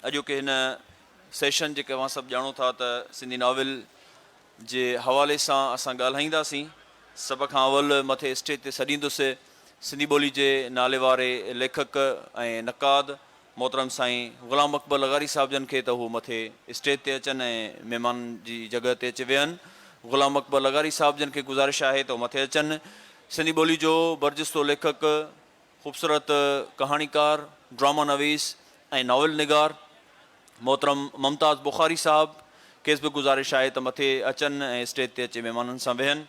اڄوڪي هن سيشن جيڪي اوهان سڀ ڄاڻو ٿا ته سنڌي ناول جي حوالي سان اسان ڳالهائينداسين. سڀ کان اول مٿي اسٽيج تي سڏيندس سنڌي ٻولي جي نالي واري ليکڪ ۽ نقاد محترم سائين غلام اڪبر لغاري صاحب جن کي ته هو مٿي اسٽيج تي اچن ۽ مهمانن جي جڳهه تي اچي ويهن. غلام اڪبر لغاري صاحب جن کي گذارش آهي ته هو مٿي اچن. سنڌي ٻولي جو برجستو ليکڪ، خوبصورت ڪهاڻيڪار، ڊراما نويس ۽ ناول نگار محترم ممتاز بخاري صاحب کيس به گذارش آهي ته مٿي اچن ۽ اسٽيج تي اچي مهمانن سان ويهن.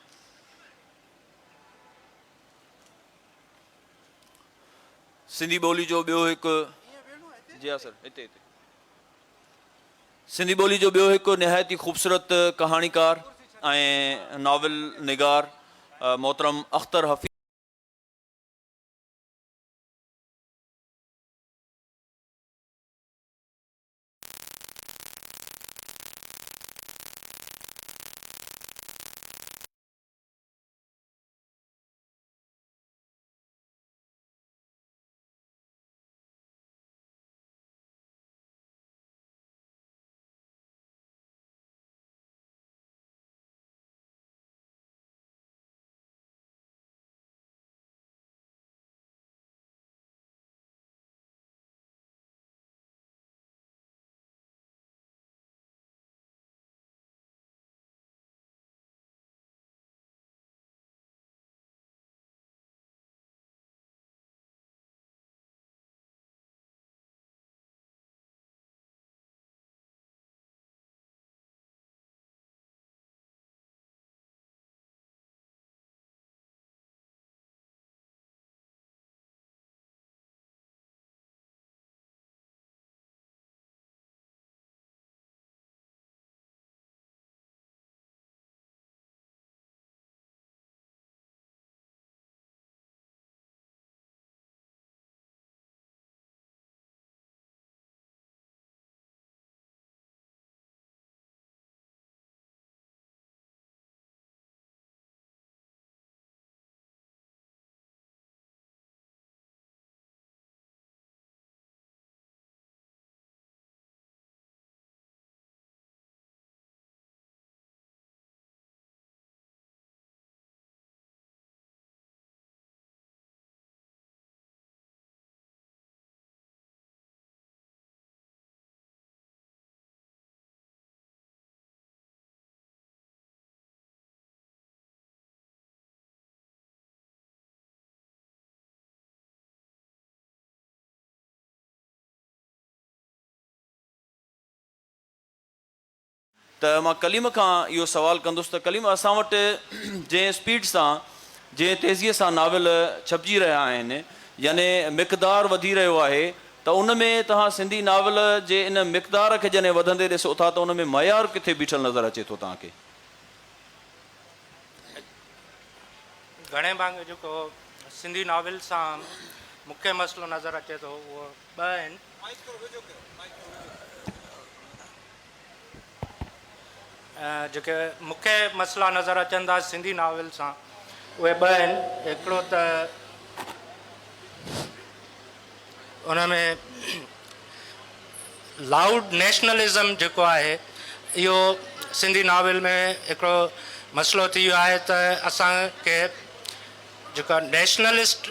سنڌي ٻولي جو ٻيو هڪ جي ها سر هتي هتي سنڌي ٻولي جو ٻيو هڪ نهايت ئي خوبصورت ڪهاڻيڪار ۽ ناول نگار محترم اختر حفيظ ته مان ڪليم کان اهو سوال ڪندس ته ڪليم اسان وٽ جنهن اسپيڊ سان جنهن تيزيء سان ناول ڇپجي رهيا آهن يعني مقدار وڌي رهيو آهي ته ان ۾ توهان سنڌي ناول جي ان مقدار کي جڏهن وڌندي ڏسو ٿا ته ان ۾ معيار ڪٿي بيٺل نظر اچي ٿو توهان کي؟ گهڻي ڀاڱي جيڪو سنڌي ناول سان مکيه مسئلو نظر اچي ٿو اهو ٻه آهن. جيڪي مکيه مسئلا نظر اچن ٿا سنڌي ناول سان اهي ٻه آهن هڪڙو ته ان ۾ لائوڊ نيشنلزم جيڪو آهي اهو سنڌي ناول ۾ هڪڙو مسئلو ٿي ويو آهي ته اسان کي جيڪا نيشنلسٽ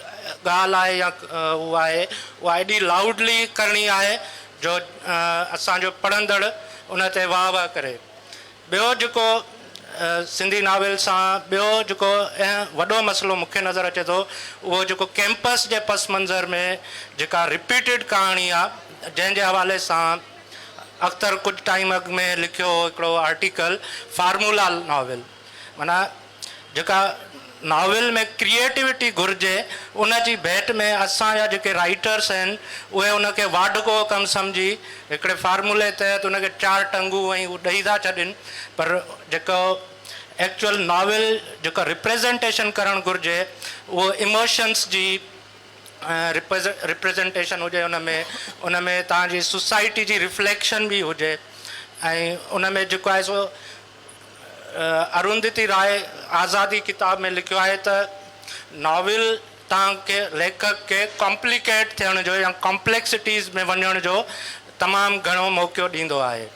ڳالهه آهي يا اها آهي اها ايڏي لائوڊلي ڪرڻي آهي جو اسان جو پڙهندڙ ان تي واهه واهه ڪري. ٻيو جيڪو سنڌي ناول سان ٻيو جيڪو وڏو مسئلو مون کي نظر اچي ٿو اهو جيڪو ڪيمپس جي پس منظر ۾ جيڪا رپيٽيڊ ڪهاڻي آهي جنهن جي حوالي سان اختر ڪجهه ٽائيم اڳ ۾ لکيو هو هڪڙو آرٽيڪل فارمولا ناول معنيٰ جيڪا ناول ۾ ڪريئيٽوٽي گهرجي ان جي ڀيٽ ۾ اسان جا جيڪي رائيٽرس آهن اهي ان کي واڍڪو ڪم سمجهي هڪڙي فارمولي تحت ان کي چار ٽنگون ۽ هو ڏئي ٿا ڇڏين پر جيڪو ايڪچوئل ناول جيڪا رپريزنٽيشن ڪرڻ گهرجي اهو ايموشنس جي رپريزنٽيشن هجي ان ۾ ان ۾ توهان جي سوسائٽي جي رفليڪشن به هجي ۽ ان ۾ جيڪو آهي سو ارونڌتي راء آزادي ڪتاب ۾ لکيو آهي ته ناول توهان کي ليکڪ کي ڪامپليڪيٽ ٿيڻ جو يا ڪامپليڪسٽيز ۾ وڃڻ جو تمام گهڻو موقعو ڏيندو آهي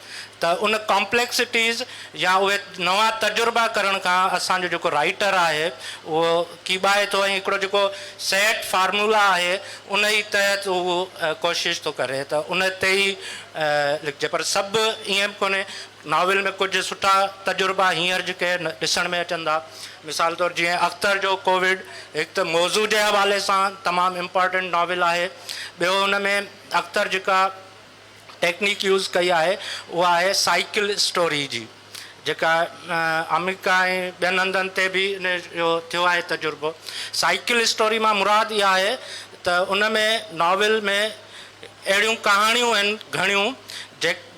ته ان ڪامپليڪسٽيز يا اهي نوان تجربا ڪرڻ کان اسان جو جيڪو رائيٽر آهي اهو ڪيٻائي ٿو ۽ هڪڙو جيڪو سيٽ فارمولا آهي ان ئي تحت هو ڪوشش ٿو ڪري ته ان تي ئي لکجي پر سڀ ائين به ڪونهي ناول ۾ ڪجهه سٺا تجربا هينئر جيڪي ڏسڻ ۾ اچن ٿا مثال طور جيئن اختر جو ڪووڊ هڪ ته موضوع جي حوالي سان تمام امپارٽنٽ ناول آهي ٻيو ان ۾ اختر جيڪا ٽيڪنيڪ يوز ڪئي آهي اها آهي سائيڪل اسٽوري جي جيڪا آمريڪا ۽ ٻين هنڌن تي به ان جو ٿيو آهي تجربو. سائيڪل اسٽوري مان مراد اها آهي ته ان ۾ ناول ۾ اهڙيون ڪهاڻيون آهن گهڻيون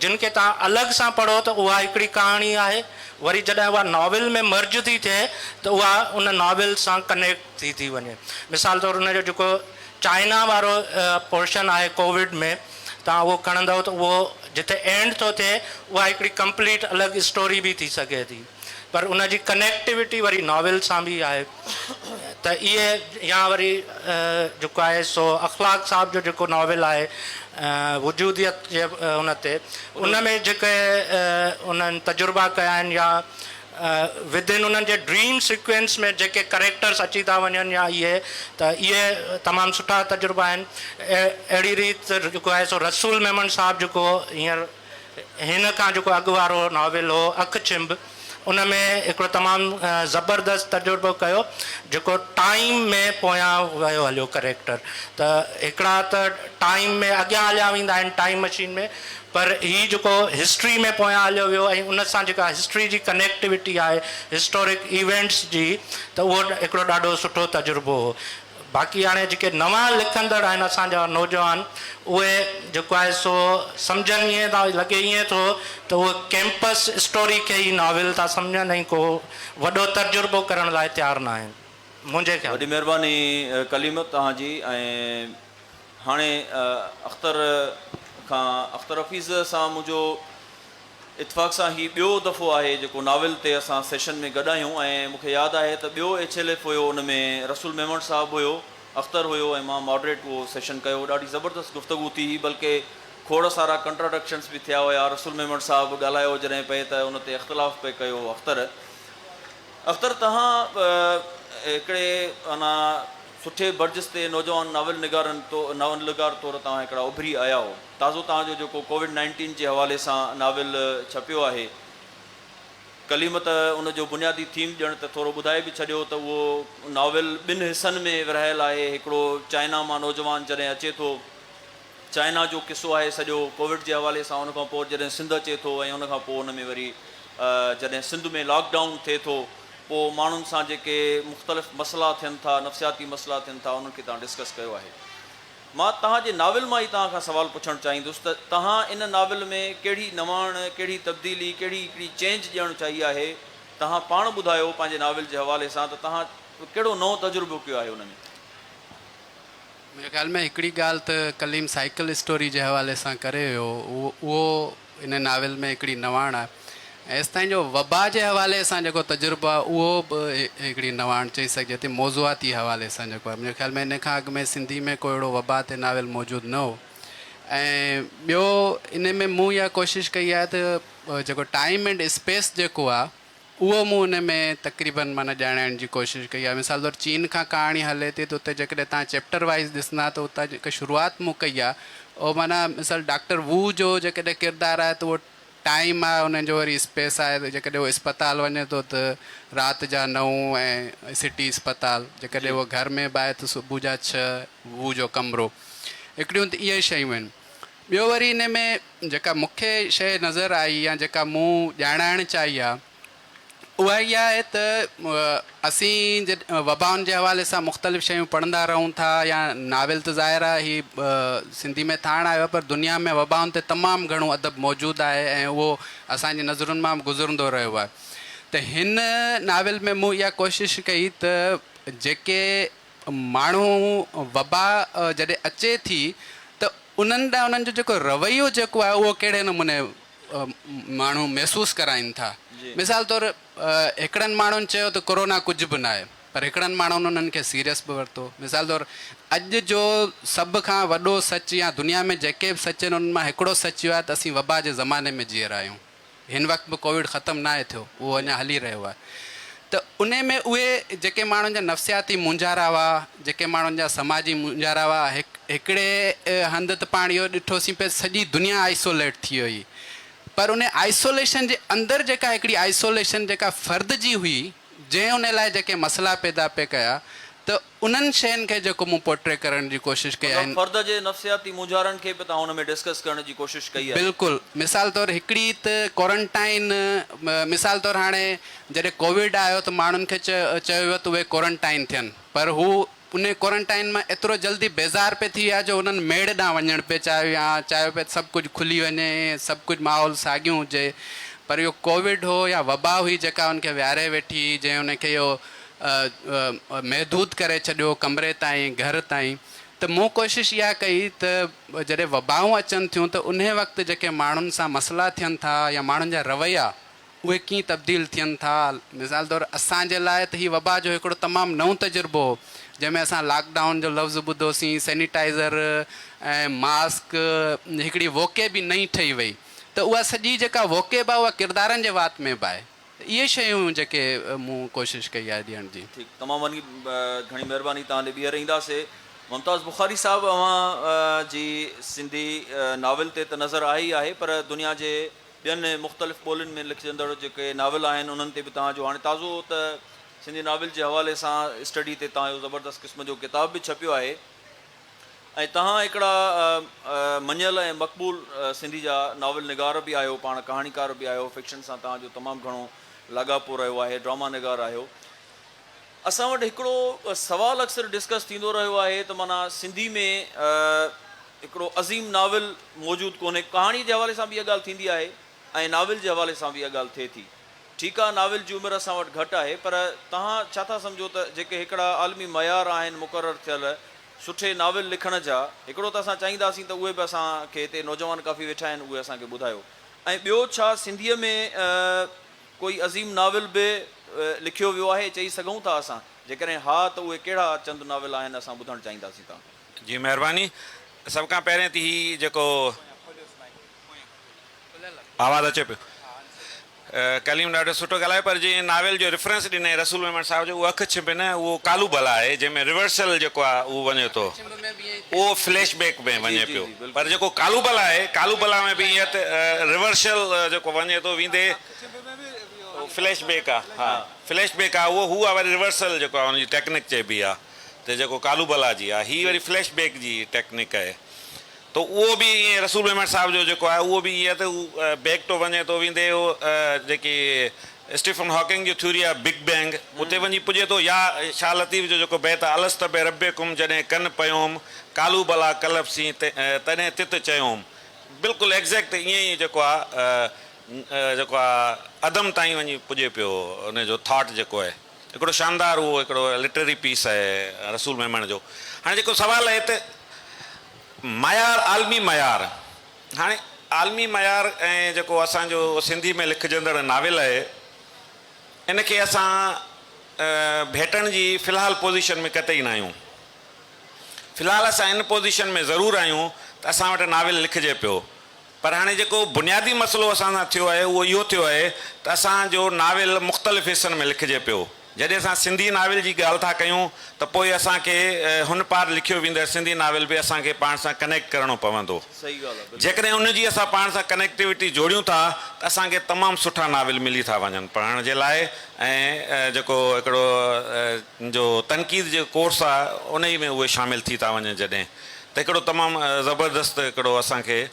جن کي توهان الڳ سان پڙهو ته اها هڪڙي ڪهاڻي آهي وري جڏهن اها ناول ۾ مرج ٿي ٿئي ته اها ان ناول سان ڪنيڪٽ ٿي ٿي وڃي. مثال طور ان جو جيڪو چائنا وارو پورشن آهي ڪووڊ ۾ توهان اهو کڻندؤ ته اهو جتي اينڊ ٿو ٿئي اها هڪڙي ڪمپليٽ الڳ اسٽوري به ٿي سگهي ٿي پر ان جي ڪنيڪٽيوٽي وري ناول سان به آهي ته اهي يا وري جيڪو آهي سو اخلاق صاحب جو جيڪو ناول آهي وجوديت جي ان تي ان ۾ جيڪي انهن تجربا ڪيا آهن يا ودن انهن جي ڊريم سيڪوئنس ۾ جيڪي ڪريڪٽرس اچي ٿا وڃن يا اهي ته اهي تمام سٺا تجربا آهن اهڙي ريت جيڪو آهي سو رسول ميمڻ صاحب جيڪو هينئر هن کان جيڪو اڳ وارو ناول هو اک ڇنڀ ان ۾ هڪڙو تمام زبردست تجربو ڪيو جيڪو ٽائيم ۾ پويان ويو هليو ڪريڪٽر ته هڪڙا ته ٽائيم ۾ اڳيان هليا ويندا آهن ٽائيم مشين ۾ پر هي جيڪو هسٽري ۾ پويان هليو ويو ۽ ان سان جيڪا هسٽري جي ڪنيڪٽيوٽي آهي هسٽورڪ ايونٽس جي ته اهو هڪڙو ڏاڍو سٺو تجربو هو. باقي هاڻي جيڪي نوان لکندڙ آهن اسان جا نوجوان اهي جيڪو آهي سو سمجهن ائين ٿا لڳي ائين ٿو ته اهي ڪيمپس اسٽوري کي ئي ناول ٿا سمجهن ۽ ڪو وڏو تجربو ڪرڻ لاء تيار نه آهن منهنجي خيال وڏي مهرباني ڪليم توهان جي ۽ هاڻي اختر کان اختر حفيظ سان منهنجو اتفاق سان هي ٻيو دفعو آهي جيڪو ناول تي اسان سيشن ۾ گڏ آهيون ۽ مون کي ياد آهي ته ٻيو ايڇ ايل ايف هيو ان ۾ رسول ميمڻ صاحب هيو اختر هيو ۽ مان ماڊريٽ اهو سيشن ڪيو ڏاڍي زبردست گفتگو ٿي هئي بلڪه کوڙ سارا ڪنٽراڊڪشنس به ٿيا هيا رسول ميمڻ صاحب ڳالهايو جڏهن پئي ته ان تي اختلاف پئي ڪيو اختر اختر توهان هڪڙي معنيٰ سٺي برجستي نوجوان ناول نگارن ناول نگار طور توهان هڪڙا اڀري آيا هو. تازو توهان جو جيڪو ڪووڊ نائنٽين جي حوالي سان ناول ڇپيو آهي ڪليم ته ان جو بنيادي ٿيم ڄڻ ته ٿورو ٻڌائي به ڇڏيو ته اهو ناول ٻن حصن ۾ ورهايل آهي هڪڙو چائنا مان نوجوان جڏهن اچي ٿو چائنا جو قصو آهي سڄو ڪووڊ جي حوالي سان ان کان پوء جڏهن سنڌ اچي ٿو ۽ ان کان پوء ان ۾ وري جڏهن سنڌ ۾ لاڪ ڊائون ٿئي ٿو پوء ماڻهن سان جيڪي مختلف مسئلا ٿين ٿا نفسياتي مسئلا ٿين ٿا انهن کي توهان ڊسڪس ڪيو آهي. مان توهان جي ناول مان ئي توهان کان سوال پڇڻ چاهيندس ته توهان ان ناول ۾ ڪهڙي نواڻ ڪهڙي تبديلي ڪهڙي هڪڙي چينج ڏيڻ چاهي آهي توهان پاڻ ٻڌايو پنهنجي ناول جي حوالي سان ته توهان ڪهڙو نئون تجربو ڪيو آهي ان ۾. منهنجي خيال ۾ هڪڙي ڳالهه ته ڪليم سائيڪل اسٽوري جي حوالي سان ڪري ويو اهو ان ناول ۾ هڪڙي نواڻ آهي ۽ ايستائين جو وبا جي حوالي سان جيڪو تجربو آهي اهو به هڪڙي نواڻ چئي سگهجي ٿي موضوعاتي حوالي سان جيڪو آهي منهنجي خيال ۾ ان کان اڳ ۾ سنڌي ۾ ڪو اهڙو وبا تي ناول موجود نه هو ۽ ٻيو ان ۾ مون اها ڪوشش ڪئي آهي ته جيڪو ٽائيم اينڊ اسپيس جيڪو آهي اهو مون ان ۾ تقريبن معنيٰ ڄاڻائڻ جي ڪوشش ڪئي آهي. مثال طور چين کان ڪهاڻي هلي ٿي ته اتي جيڪڏهن توهان چيپٽر وائيز ڏسندا ته اتان جيڪا شروعات مون ڪئي آهي اهو معنيٰ مثال ڊاڪٽر وو جو جيڪڏهن ڪردار آهي ته اهو ٽائيم آهي ان جو وري اسپيس آهي ته جيڪڏهن اهو اسپتال وڃي ٿو ته رات جا نو ۽ سٽي اسپتال جيڪڏهن اهو گهر ۾ به آهي ته صبح جا ڇهه وو جو ڪمرو هڪڙيون ته اهي شيون آهن. ٻيو وري ان ۾ جيڪا مون کي شيء نظر آئي يا جيڪا مون ڄاڻائڻ چاهي آ اها اها آهي ته اسين وبائن جي حوالي سان مختلف شيون پڙهندا رهون ٿا يا ناول ته ظاهر آهي هي سنڌي ۾ ٺاهڻ آيو آهي پر دنيا ۾ وبائن تي تمام گهڻو ادب موجود آهي ۽ اهو اسان جي نظرن مان به گذرندو رهيو آهي ته هن ناول ۾ مون اها ڪوشش ڪئي ته جيڪي ماڻهو وبا جڏهن اچي ٿي ته انهن ڏانهن انهن جو جيڪو رويو جيڪو آهي اهو ڪهڙي نموني ماڻهو محسوس ڪرائين ٿا. مثال طور هڪڙن ماڻهن چيو ته ڪورونا ڪجهه به ناهي پر هڪڙن ماڻهن انهن کي سيريس به ورتو. مثال طور اڄ جو سڀ کان وڏو سچ يا دنيا ۾ جيڪي به سچ آهن انهن مان هڪڙو سچ اهو آهي ته اسين وبا جي زماني ۾ جيئرا آهيون. هن وقت به ڪووڊ ختم ناهي ٿيو اهو اڃا هلي رهيو آهي ته انهي ۾ اهي جيڪي ماڻهن جا نفسياتي مونجهارا هئا جيڪي ماڻهن جا سماجي مونجهارا هئا هڪ هڪڙي هنڌ ته پاڻ اهو ڏٺوسين پئي سڄي دنيا آئسوليٽ ٿي وئي پر انهي آئسوليشن جي اندر جيڪا هڪڙي آئسوليشن جيڪا فرد جي هئي جنهن انهي لاء جيڪي مسئلا پيدا پئي ڪيا ته انهن شين کي جيڪو مون پورٽري ڪرڻ جي ڪوشش ڪئي آهي. مطلب فرد جي نفسياتي مونجهارن کي به توهان ان ۾ ڊسڪس ڪرڻ جي ڪوشش ڪئي آهي. بلڪل. مثال طور هڪڙي ته ڪورنٽائن مثال طور هاڻي جڏهن ڪووڊ آيو ته ماڻهن کي چيو ويو ته اهي ڪورنٽائن ٿين پر هو انهي ڪورنٽائن مان ايترو جلدي بيزار پئي ٿي ويا جو انهن ميڙ ڏانهن وڃڻ پئي چاهيو يا چاهيو پئي ته سڀ ڪجهه کلي وڃي سڀ ڪجهه ماحول ساڳيون هجي پر اهو ڪووڊ هو يا وبا هئي جيڪا ان کي ويهاري ويٺي هئي جنهن ان کي اهو محدود ڪري ڇڏيو ڪمري تائين گهر تائين ته مون ڪوشش اها ڪئي ته جڏهن وبائون اچن ٿيون ته انهي وقت جيڪي ماڻهن سان مسئلا ٿين ٿا يا ماڻهن جا رويا اهي ڪيئن تبديل ٿين ٿا. مثال طور اسان جي لاء ته هي وبا جو هڪڙو تمام نئون تجربو هو، جنهن ۾ اسان لاڪ ڊائون جو لفظ ٻڌوسين، سينيٽائيزر ۽ ماسڪ، هڪڙي ووڪيب ئي نئين ٺهي وئي ته اها سڄي جيڪا ووڪيب آهي اها ڪردارن جي وات ۾ به آهي. ته اهي شيون هيون جيڪي مون ڪوشش ڪئي آهي ڏيڻ جي. ٺيڪ تمام گهڻي مهرباني توهان ڏي ٻيهر اينداسي. ممتاز بخاري صاحب اوهان جي سنڌي ناول تي ته نظر آهي ئي آهي پر دنيا جي ٻين مختلف ٻولين ۾ لکجندڙ جيڪي ناول آهن انهن تي به توهان جو هاڻي تازو ته سنڌي ناول جي حوالي سان اسٽڊي تي توهان جو زبردست قسم جو ڪتاب به ڇپيو آهي ۽ توهان هڪڙا مڃيل ۽ مقبول سنڌي جا ناول نگار به آهيو پاڻ ڪهاڻيڪار به آهيو فڪشن سان توهان جو تمام گهڻو لاڳاپو رهيو آهي ڊراما نگار آهيو اسان وٽ هڪڙو سوال اڪثر ڊسڪس ٿيندو رهيو آهي ته معنيٰ سنڌي ۾ هڪڙو عظيم ناول موجود ڪونهي. ڪهاڻي جي حوالي سان به اها ڳالهه ٿيندي آهي ۽ ناول جي حوالي سان به اها ڳالهه ٿئي ٿي. ٺيڪ آهي ناول جي عمر اسان وٽ گهٽ آهي پر توهان ڇا ٿا سمجهو ته جيڪي هڪڙا عالمي معيار آهن مقرر ٿيل سٺي ناول لکڻ جا هڪڙو ته اسان چاهينداسين ته اهي به اسان کي هتي نوجوان ڪافي ويٺا آهن اهي اسان کي ٻڌايو ۽ ٻيو ڇا سنڌيء ۾ ڪوئي عظيم ناول به لکيو ويو آهي چئي سگهون ٿا اسان؟ جيڪڏهن ها ته اهي ڪهڙا چند ناول آهن اسان ٻڌڻ چاهينداسين توهان کان. جي مهرباني سڀ کان پهرين ته هي جيڪو آواز اچي پيو ڪليم ڏاڍو سٺو ڳالهايو پر جنهن ناول جو ريفرنس ڏنائين رسول ميمڻ صاحب جو اهو اک ڇنڀ نه اهو ڪالو ڀلا آهي جنهن ۾ ريورسل جيڪو آهي اهو وڃي ٿو اهو فليش بيڪ ۾ وڃي پيو پر جيڪو ڪالو ڀلا آهي ڪالو ڀلا ۾ به ائين ته ريورسل جيڪو وڃي ٿو ويندي فليش بيڪ آهي ها فليش بيڪ آهي اهو هو وري ريورسل جيڪو آهي ان جي ٽيڪنڪ چئبي آهي ته جيڪو ڪالو ڀلا جي آهي هي وري فليش بيڪ جي ٽيڪنڪ آهي ته اهو به ائين رسول ميمڻ صاحب جو جيڪو آهي اهو به ائين ته هو بيڪ ٽو وڃي ٿو ويندي اهو جيڪي اسٽيفن هاڪنگ جي ٿيوري آهي بگ بينگ اتي وڃي پڄي ٿو يا شاهه لطيف جو جيڪو بيت آهي الست بربڪم جڏهن ڪن پيوم قالو بلا ڪلف سين تڏهن تت چيوم بلڪل ايگزيڪٽ ائين ئي جيڪو آهي جيڪو آهي عدم تائين وڃي پڄي پيو ان جو ٿاٽ جيڪو آهي هڪڙو شاندار اهو هڪڙو لٽرري پيس آهي رسول ميمڻ جو هاڻي جيڪو سوال آهي ته معيار عالمي معيار هاڻي عالمي معيار ۽ جيڪو اسان جو سنڌي ۾ لکجندڙ ناول آهي ان کي اسان ڀيٽڻ جي في الحال پوزيشن ۾ قطعي نه آهيون. في الحال اسان ان پوزيشن ۾ ضرور آهيون ته اسان وٽ ناول لکجي پيو پر هاڻي جيڪو بنيادي مسئلو اسان سان ٿيو آهي اهو اهو ٿيو آهي ته اسان جو ناول مختلف حصن ۾ لکجي پيو. جڏهن اسان سنڌي ناول جي ڳالهه ٿا ڪيون ته پوء اسان کي هن پار لکيو ويندڙ سنڌي ناول به اسان کي پاڻ سان ڪنيڪٽ ڪرڻو پوندو. جيڪڏهن ان جي اسان پاڻ سان ڪنيڪٽيوٽي جوڙيون ٿا ته اسان کي تمام سٺا ناول ملي ٿا وڃن پڙهڻ جي لاء ۽ جيڪو هڪڙو جو تنقيد جو ڪورس آهي انهي ۾ اهي شامل ٿي ٿا وڃن جڏهن ته هڪڙو تمام زبردست هڪڙو اسان کي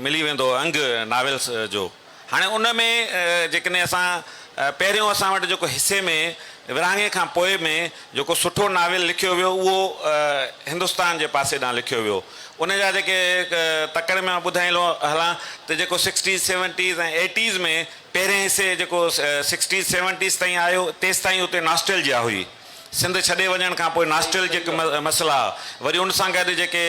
ملي ويندو انگ ناولس جو. هاڻي ان ۾ جيڪڏهن اسان پهريون اسان وٽ جيڪو حصي ۾ ورهاڱي کان پوء ۾ جيڪو سٺو ناول لکيو ويو اهو هندستان جي پاسي ڏانهن لکيو ويو. ان جا جيڪي تڪڙ ۾ مان ٻڌائيندو هلان ته جيڪو سڪسٽيز سيونٽيز ۽ ايٽيز ۾ پهرين حصي جيڪو سڪسٽيز سيونٽيز تائين آيو تيستائين اتي ناسٽيلجيا هئي. سنڌ ڇڏي وڃڻ کان پوء ناسٽيلجڪ مسئلا وري ان سان گڏ جيڪي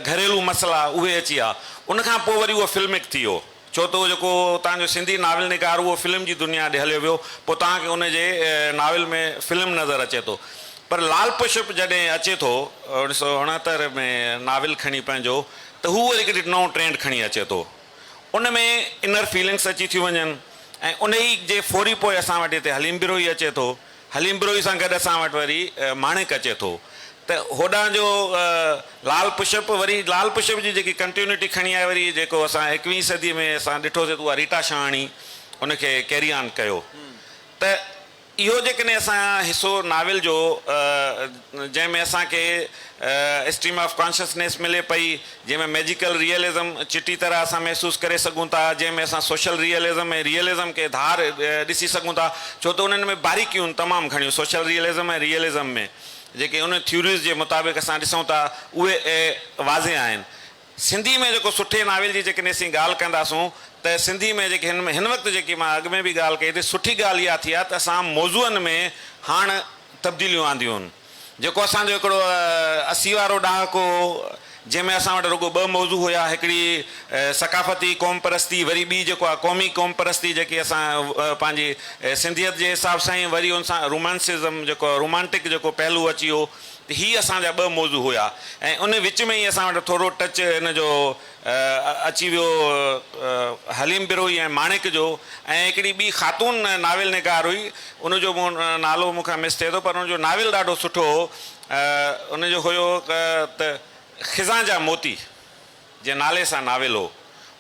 گهريلو مسئلا اهي اچي ويا. ان کان پوء وري اهو فلمڪ ٿي ويو. ڇو ته اهو جيڪو توهان جو سنڌي ناول نگار اهو فلم جي دنيا ڏي هليو ويو پوء توهان کي ان جي ناول ۾ فلم نظر اچي ٿو پر لال پشپ جڏهن اچي ٿو اوڻيهه سو اڻهتر ۾ ناول کڻي پنهنجو ته هو وري هڪڙي نئون ٽرينڊ کڻي اچي ٿو ان ۾ انر فيلنگس اچي ٿيون وڃن ۽ انهي جي فوري پوء اسان وٽ هتي حليم بروهي اچي ٿو حليم بروهي سان گڏ اسان وٽ وري ماڻڪ اچي ٿو ته هوڏانهن جو لال پشپ وري لال پشپ جي جيڪي ڪنٽيونٽي کڻي آئي وري جيڪو اسان ايڪويهين صدي ۾ اسان ڏٺوسي ته اها ريٽا شهاڻي ان کي ڪيري آن ڪيو ته اهو جيڪڏهن اسان حصو ناول جو جنهن ۾ اسان کي اسٽريم آف ڪانشسنيس ملي پئي جنهن ۾ ميجيڪل ريئلزم چٽي طرح اسان محسوس ڪري سگهون ٿا، جنهن ۾ اسان سوشل ريئلزم ۽ ريئلزم کي ڌار ڏسي سگهون ٿا، ڇو ته انهن ۾ باريڪيون تمام گهڻيون سوشل ريئلزم ۽ ريئلزم ۾ جيڪي ان ٿيوريز جي مطابق اسان ڏسون ٿا اهي واضح آهن. سنڌي ۾ جيڪو سٺي ناول جي جيڪڏهن اسين ڳالهه ڪنداسون ته سنڌي ۾ جيڪي هن هن وقت جيڪي مان اڳ ۾ به ڳالهه ڪئي ته سٺي ڳالهه اها ٿي آهي ته اسان موضوعن ۾ هاڻ تبديليون آنديون آهن. جيڪو اسان جو هڪڙو 80 وارو ڏهاڪو هو، جنهن ۾ اسان وٽ رڳو ٻه موضوع هيا، هڪڙي ثقافتي قوم پرستي، وري ٻي جيڪو آهي قومي قوم پرستي جيڪي اسان پنهنجي سنڌيت جي حساب سان ۽ وري ان سان رومانسزم جيڪو رومانٽڪ جيڪو پهلو اچي ويو ته هي اسان جا ٻه موضوع هيا ۽ ان وچ ۾ ئي اسان وٽ ٿورو ٽچ ان جو اچي ويو حليم بروهي ۽ ماڻڪ جو ۽ هڪڙي ٻي خاتون ناول نگار هئي ان جو مون نالو مون کان مس ٿئي ٿو پر ان جو ناول ڏاڍو سٺو هو ان جو هيو ته خزان جا موتي جي نالي سان ناول هو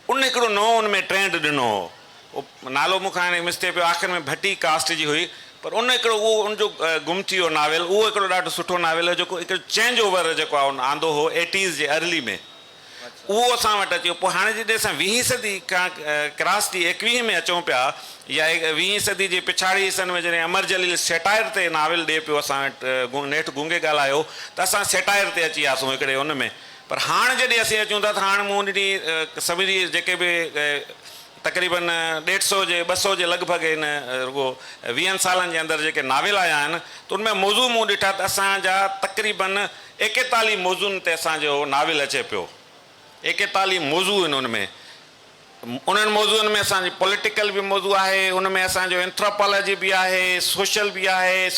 ان هڪڙو نئون ان ۾ ٽرينڊ ڏنو هو اهو نالو مون کان هاڻي مس ٿئي پيو آخر ۾ ڀٽي ڪاسٽ جي هئي پر ان هڪڙو اهو ان جو گم ٿي ويو ناول اهو هڪڙو ڏاڍو سٺو ناول هو جيڪو هڪڙو چينج اوور جيڪو آهي ان آندو هو ايٽيز جي ارلي ۾ اهو اسان وٽ اچي ويو. پوء هاڻي جڏهن اسان ويهين صدي کان ڪراس ٿي ايڪويهين ۾ اچون پيا يا ويهين صدي جي پڇاڙي حصن ۾ جڏهن امر جليل سيٽائر تي ناول ڏئي پيو اسان وٽ نيٺ گونگي ڳالهايو ته اسان سيٽائر تي اچي وياسون هڪڙي ان ۾ پر هاڻ جڏهن اسين اچون ٿا ته هاڻ مون ڏٺي سڀني جيڪي به تقريبن ڏيڍ سئو جي 200 جي لڳ ڀڳ هن رڳو ويهن سالن جي اندر جيڪي ناول آيا آهن ته ان ۾ موضوع مون ڏٺا ته اسان جا تقريبن ايڪيتاليهه موضوعن تي اسان جو ناول اچي پيو. ايڪيتاليهه موضوع آهن ان ۾. انهن موضوعن ۾ اسان جي پوليٽيڪل به موضوع آهي، ان ۾ اسان جو اينٿراپالاجي به آهي، سوشل به آهي،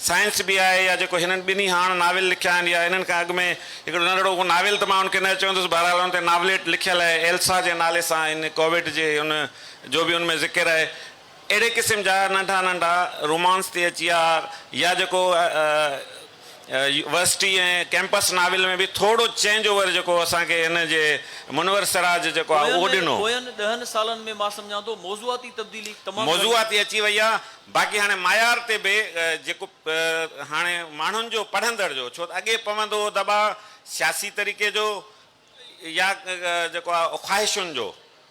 سائنس به آهي يا جيڪو هنن ٻنهي هاڻ ناول لکيا آهن يا انهن کان اڳ ۾ هڪڙو ننڍڙو اهو ناول ته مان ان کي نه چوندس بهرحال ان تي ناوليٽ لکيل آهي ايلسا جي نالي سان ان ڪووڊ جي ان جو به ان ۾ ذڪر آهي. اهڙي قسم جا ننڍا ننڍا رومانس تي اچي ويا يا جيڪو ورسٽي ۽ ڪيمپس ناول ۾ به ٿورو چينج اوور جيڪو اسان کي هن جي منور سراج جيڪو آهي اهو ڏنو. پوين ڏهن سالن ۾ مان سمجهان ٿو موضوعاتي تبديلي تمام گهڻي. موضوعاتي اچي وئي آهي باقي هاڻي معيار تي به جيڪو هاڻي ماڻهن جو پڙهندڙ جو ڇو ته اڳي پوندو هو دٻاء سياسي طريقي جو يا جيڪو آهي خواهشن جو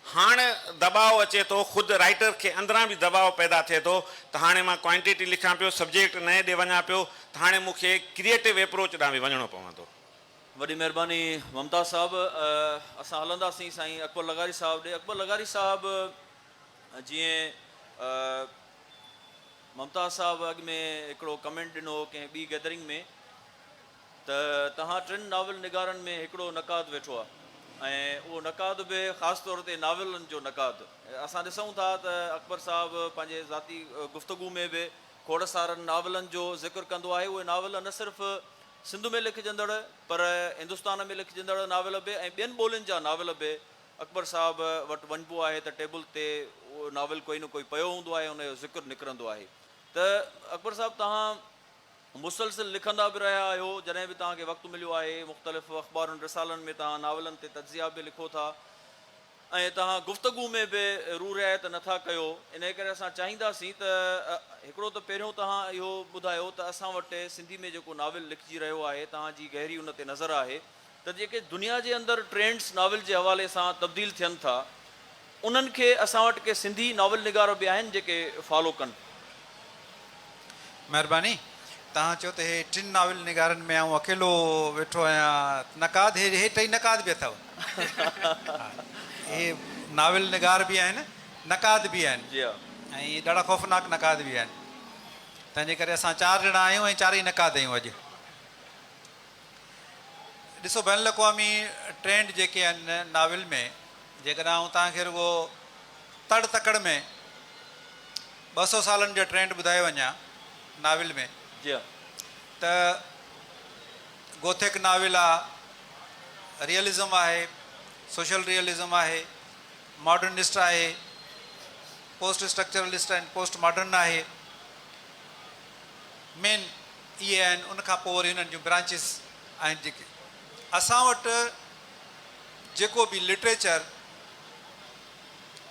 هاڻ دٻاء اچي ٿو خود رائيٽر کي اندران به دٻاء پيدا ٿئي ٿو ته هاڻي مان ڪوانٽيٽي لکان پيو سبجيڪٽ نئين ڏي وڃان پيو ته هاڻي مون کي ڪريئيٽو ايپروچ ڏانهن به وڃڻو پوندو. وڏي مهرباني ممتاز صاحب اسان هلنداسين سائين اڪبر لغاري صاحب ڏي اڪبر لغاري صاحب جيئن ممتاز صاحب اڳ ۾ هڪڙو ڪمينٽ ڏنو هو ڪنهن ٻي گيدرنگ ۾ ته توهان ٽن ناول نگارن ۾ هڪڙو نقاد ويٺو آهي ۽ اهو نقاد به خاص طور تي ناولن جو نقاد. اسان ڏسون ٿا ته اڪبر صاحب پنهنجي ذاتي گفتگو ۾ به کوڙ سارن ناولن جو ذڪر ڪندو آهي. اهي ناول نه صرف سنڌ ۾ لکجندڙ پر هندستان ۾ لکجندڙ ناول به ۽ ٻين ٻولين جا ناول به اڪبر صاحب وٽ وڃبو آهي ته ٽيبل تي اهو ناول ڪوئي نه ڪوئي پيو هوندو آهي ان جو ذڪر نڪرندو آهي ته اڪبر صاحب توهان مسلسل لکندا به رهيا آهيو، جڏهن به توهان کي وقت مليو آهي، مختلف اخبارن رسالن ۾ توهان ناولن تي تجزيا به لکو ٿا ۽ توهان گفتگو ۾ به روح رعايت نه ٿا ڪيو، انهيء ڪري اسان چاهينداسين ته هڪڙو ته پهريون توهان اهو ٻڌايو ته اسان وٽ سنڌي ۾ جيڪو ناول لکجي رهيو آهي، توهان جي گهري ان تي نظر آهي ته جيڪي دنيا جي اندر ٽرينڊس ناول جي حوالي سان تبديل ٿين ٿا، انهن کي اسان وٽ ڪي سنڌي ناول نگار به آهن جيڪي فالو ڪن. مهرباني. توهان چيو ته هي ٽن ناول نگارن ۾ آئون اڪيلو ويٺو آهيان. نقاد هي هي ٽئي نقاد به اٿو. هي ناول نگار به آهن نقاد به آهن. جي ها. ۽ ڏاڍا خوفناڪ نقاد به آهن. تنهن جي ڪري اسان چار ڄڻا آهيون ۽ چارئي نقاد آهيون اڄ. ڏسو بين الاقوامي ٽرينڊ جيڪي آهن ناول ۾ جيڪڏهن آئون توهان کي رڳو تڙ تڪڙ ۾ 200 سالن جو ٽرينڊ ٻڌائي وڃان ناول ۾ جي ها. ته گوٿڪ ناول آ، ريئلزم آهي، سوشل ريئلزم آهي، ماڊرنسٽ آهي، پوسٽ اسٽرڪچرلسٽ ۽ پوسٽ ماڊرن آهي. مين اهي آهن ان کان پوء وري انهن جون برانچز آهن جيڪي اسان وٽ جيڪو به لٽريچر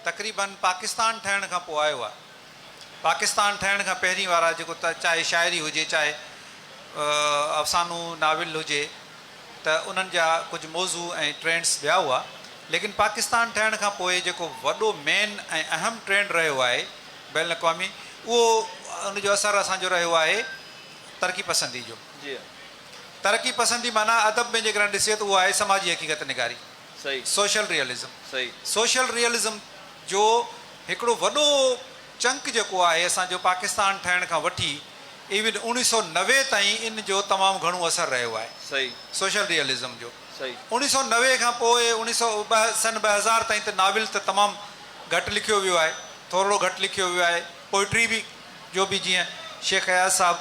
تقريبن پاڪستان ٺهڻ کان پوء آيو آهي. پاڪستان ٺهڻ کان پهرين وارا جيڪو چاهي شاعري هجي چاهي افسانو ناول هجي ته انهن جا ڪجهه موضوع ۽ ٽرينڊس ٻيا هئا ليڪن پاڪستان ٺهڻ کان پوء جيڪو وڏو مين ۽ اهم ٽرينڊ رهيو آهي بين الاقوامي اهو ان جو اثر اسان جو رهيو آهي ترقي پسندي جو. ترقي پسندي معنيٰ ادب ۾ جيڪڏهن ڏسجي ته اهو آهي سماجي حقيقت نگاري. سوشل ريئلزم، سوشل ريئلزم جو هڪڙو وڏو چنڪ جيڪو آهي اسان جو پاڪستان ٺهڻ کان وٺي ايون 1990 تائين ان جو تمام گهڻو اثر رهيو آهي سوشل ريئلزم جو. 1990 کان پوء اوڻيهه سؤ ٻه سن 2000 تائين ته ناول ته تمام گهٽ لکيو ويو آهي، ٿورڙو گهٽ لکيو ويو آهي، پوئٽري به جو به جيئن شيخ اياز صاحب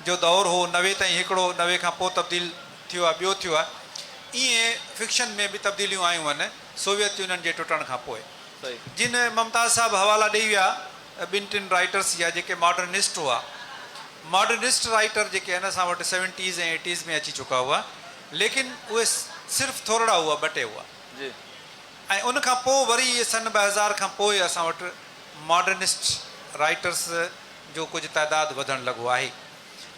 جو دور هو 90 تائين هڪڙو 90 کان پوء تبديل ٿيو آهي ٻيو ٿيو آهي ائين فڪشن ۾ به تبديليون آيون آهن سوويت يونين جي ٽٽڻ کان پوء. جن ممتاز صاحب حوالا ڏئي ويا ٻن ٽن رائيٽرس جا جيڪي ماڊرنسٽ هئا. ماڊرنسٽ رائيٽر جيڪي آهن اسان وٽ سيونٽيز ۽ ايٽيز ۾ اچي چڪا هئا ليڪن اهي صرف ٿورڙا هئا ٻه ٽي هئا ۽ ان کان پوء وري اهي سن 2000 کان پوء اسان وٽ ماڊرنسٽ رائيٽرس جو ڪجهه تعداد وڌڻ لڳو آهي.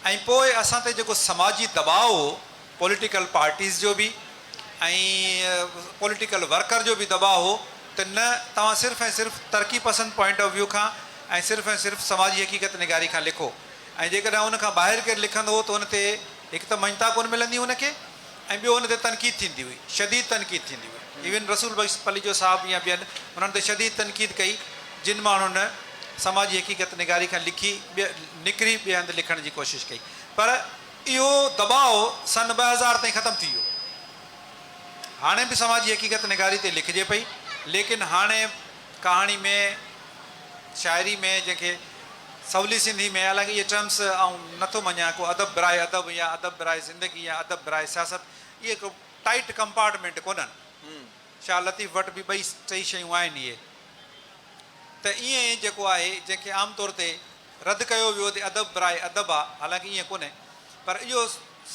۽ پوء اسان تي جيڪو سماجي دٻاء هو، پوليٽيڪل پارٽيز جو به ۽ پوليٽيڪل ورڪر جو به دٻاء هو ته نه توهان صرف ۽ صرف ترقي پسند پوائنٽ آف ويو کان ۽ صرف ۽ صرف سماجي حقيقت نگاري کان لکو ۽ جيڪڏهن ان کان ٻاهر ڪير لکندو هو ته ان تي هڪ ته مڃتا ڪونه ملندي ان کي ۽ ٻيو ان تي تنقيد ٿيندي هئي، شديد تنقيد ٿيندي هئي. ايون رسول بخش پليجو صاحب يا ٻين انهن تي شديد تنقيد ڪئي جن ماڻهن سماجي حقيقت نگاري کان لکي نڪري ٻئي هنڌ لکڻ جي ڪوشش ڪئي پر اهو دٻاء سن 2000 تائين ختم ٿي ويو. هاڻي به سماجي حقيقت نگاري تي لکجي پئي ليڪن هاڻي ڪهاڻي ۾ شاعري ۾ جنهن کي سولي سنڌي ۾ حالانڪه اهي ٽرمس آئون نه ٿو مڃان ڪو ادب براء ادب يا ادب براء زندگي يا ادب براء سياست اهي ڪو ٽائيٽ ڪمپارٽمينٽ ڪونهن. شاهه لطيف وٽ به ٻئي ٽئي شيون آهن اهي ته ائين ئي جيڪو آهي جنهن کي عام طور تي رد ڪيو ويو ته ادب براء ادب آ حالانڪه ائين ڪونهي پر اهو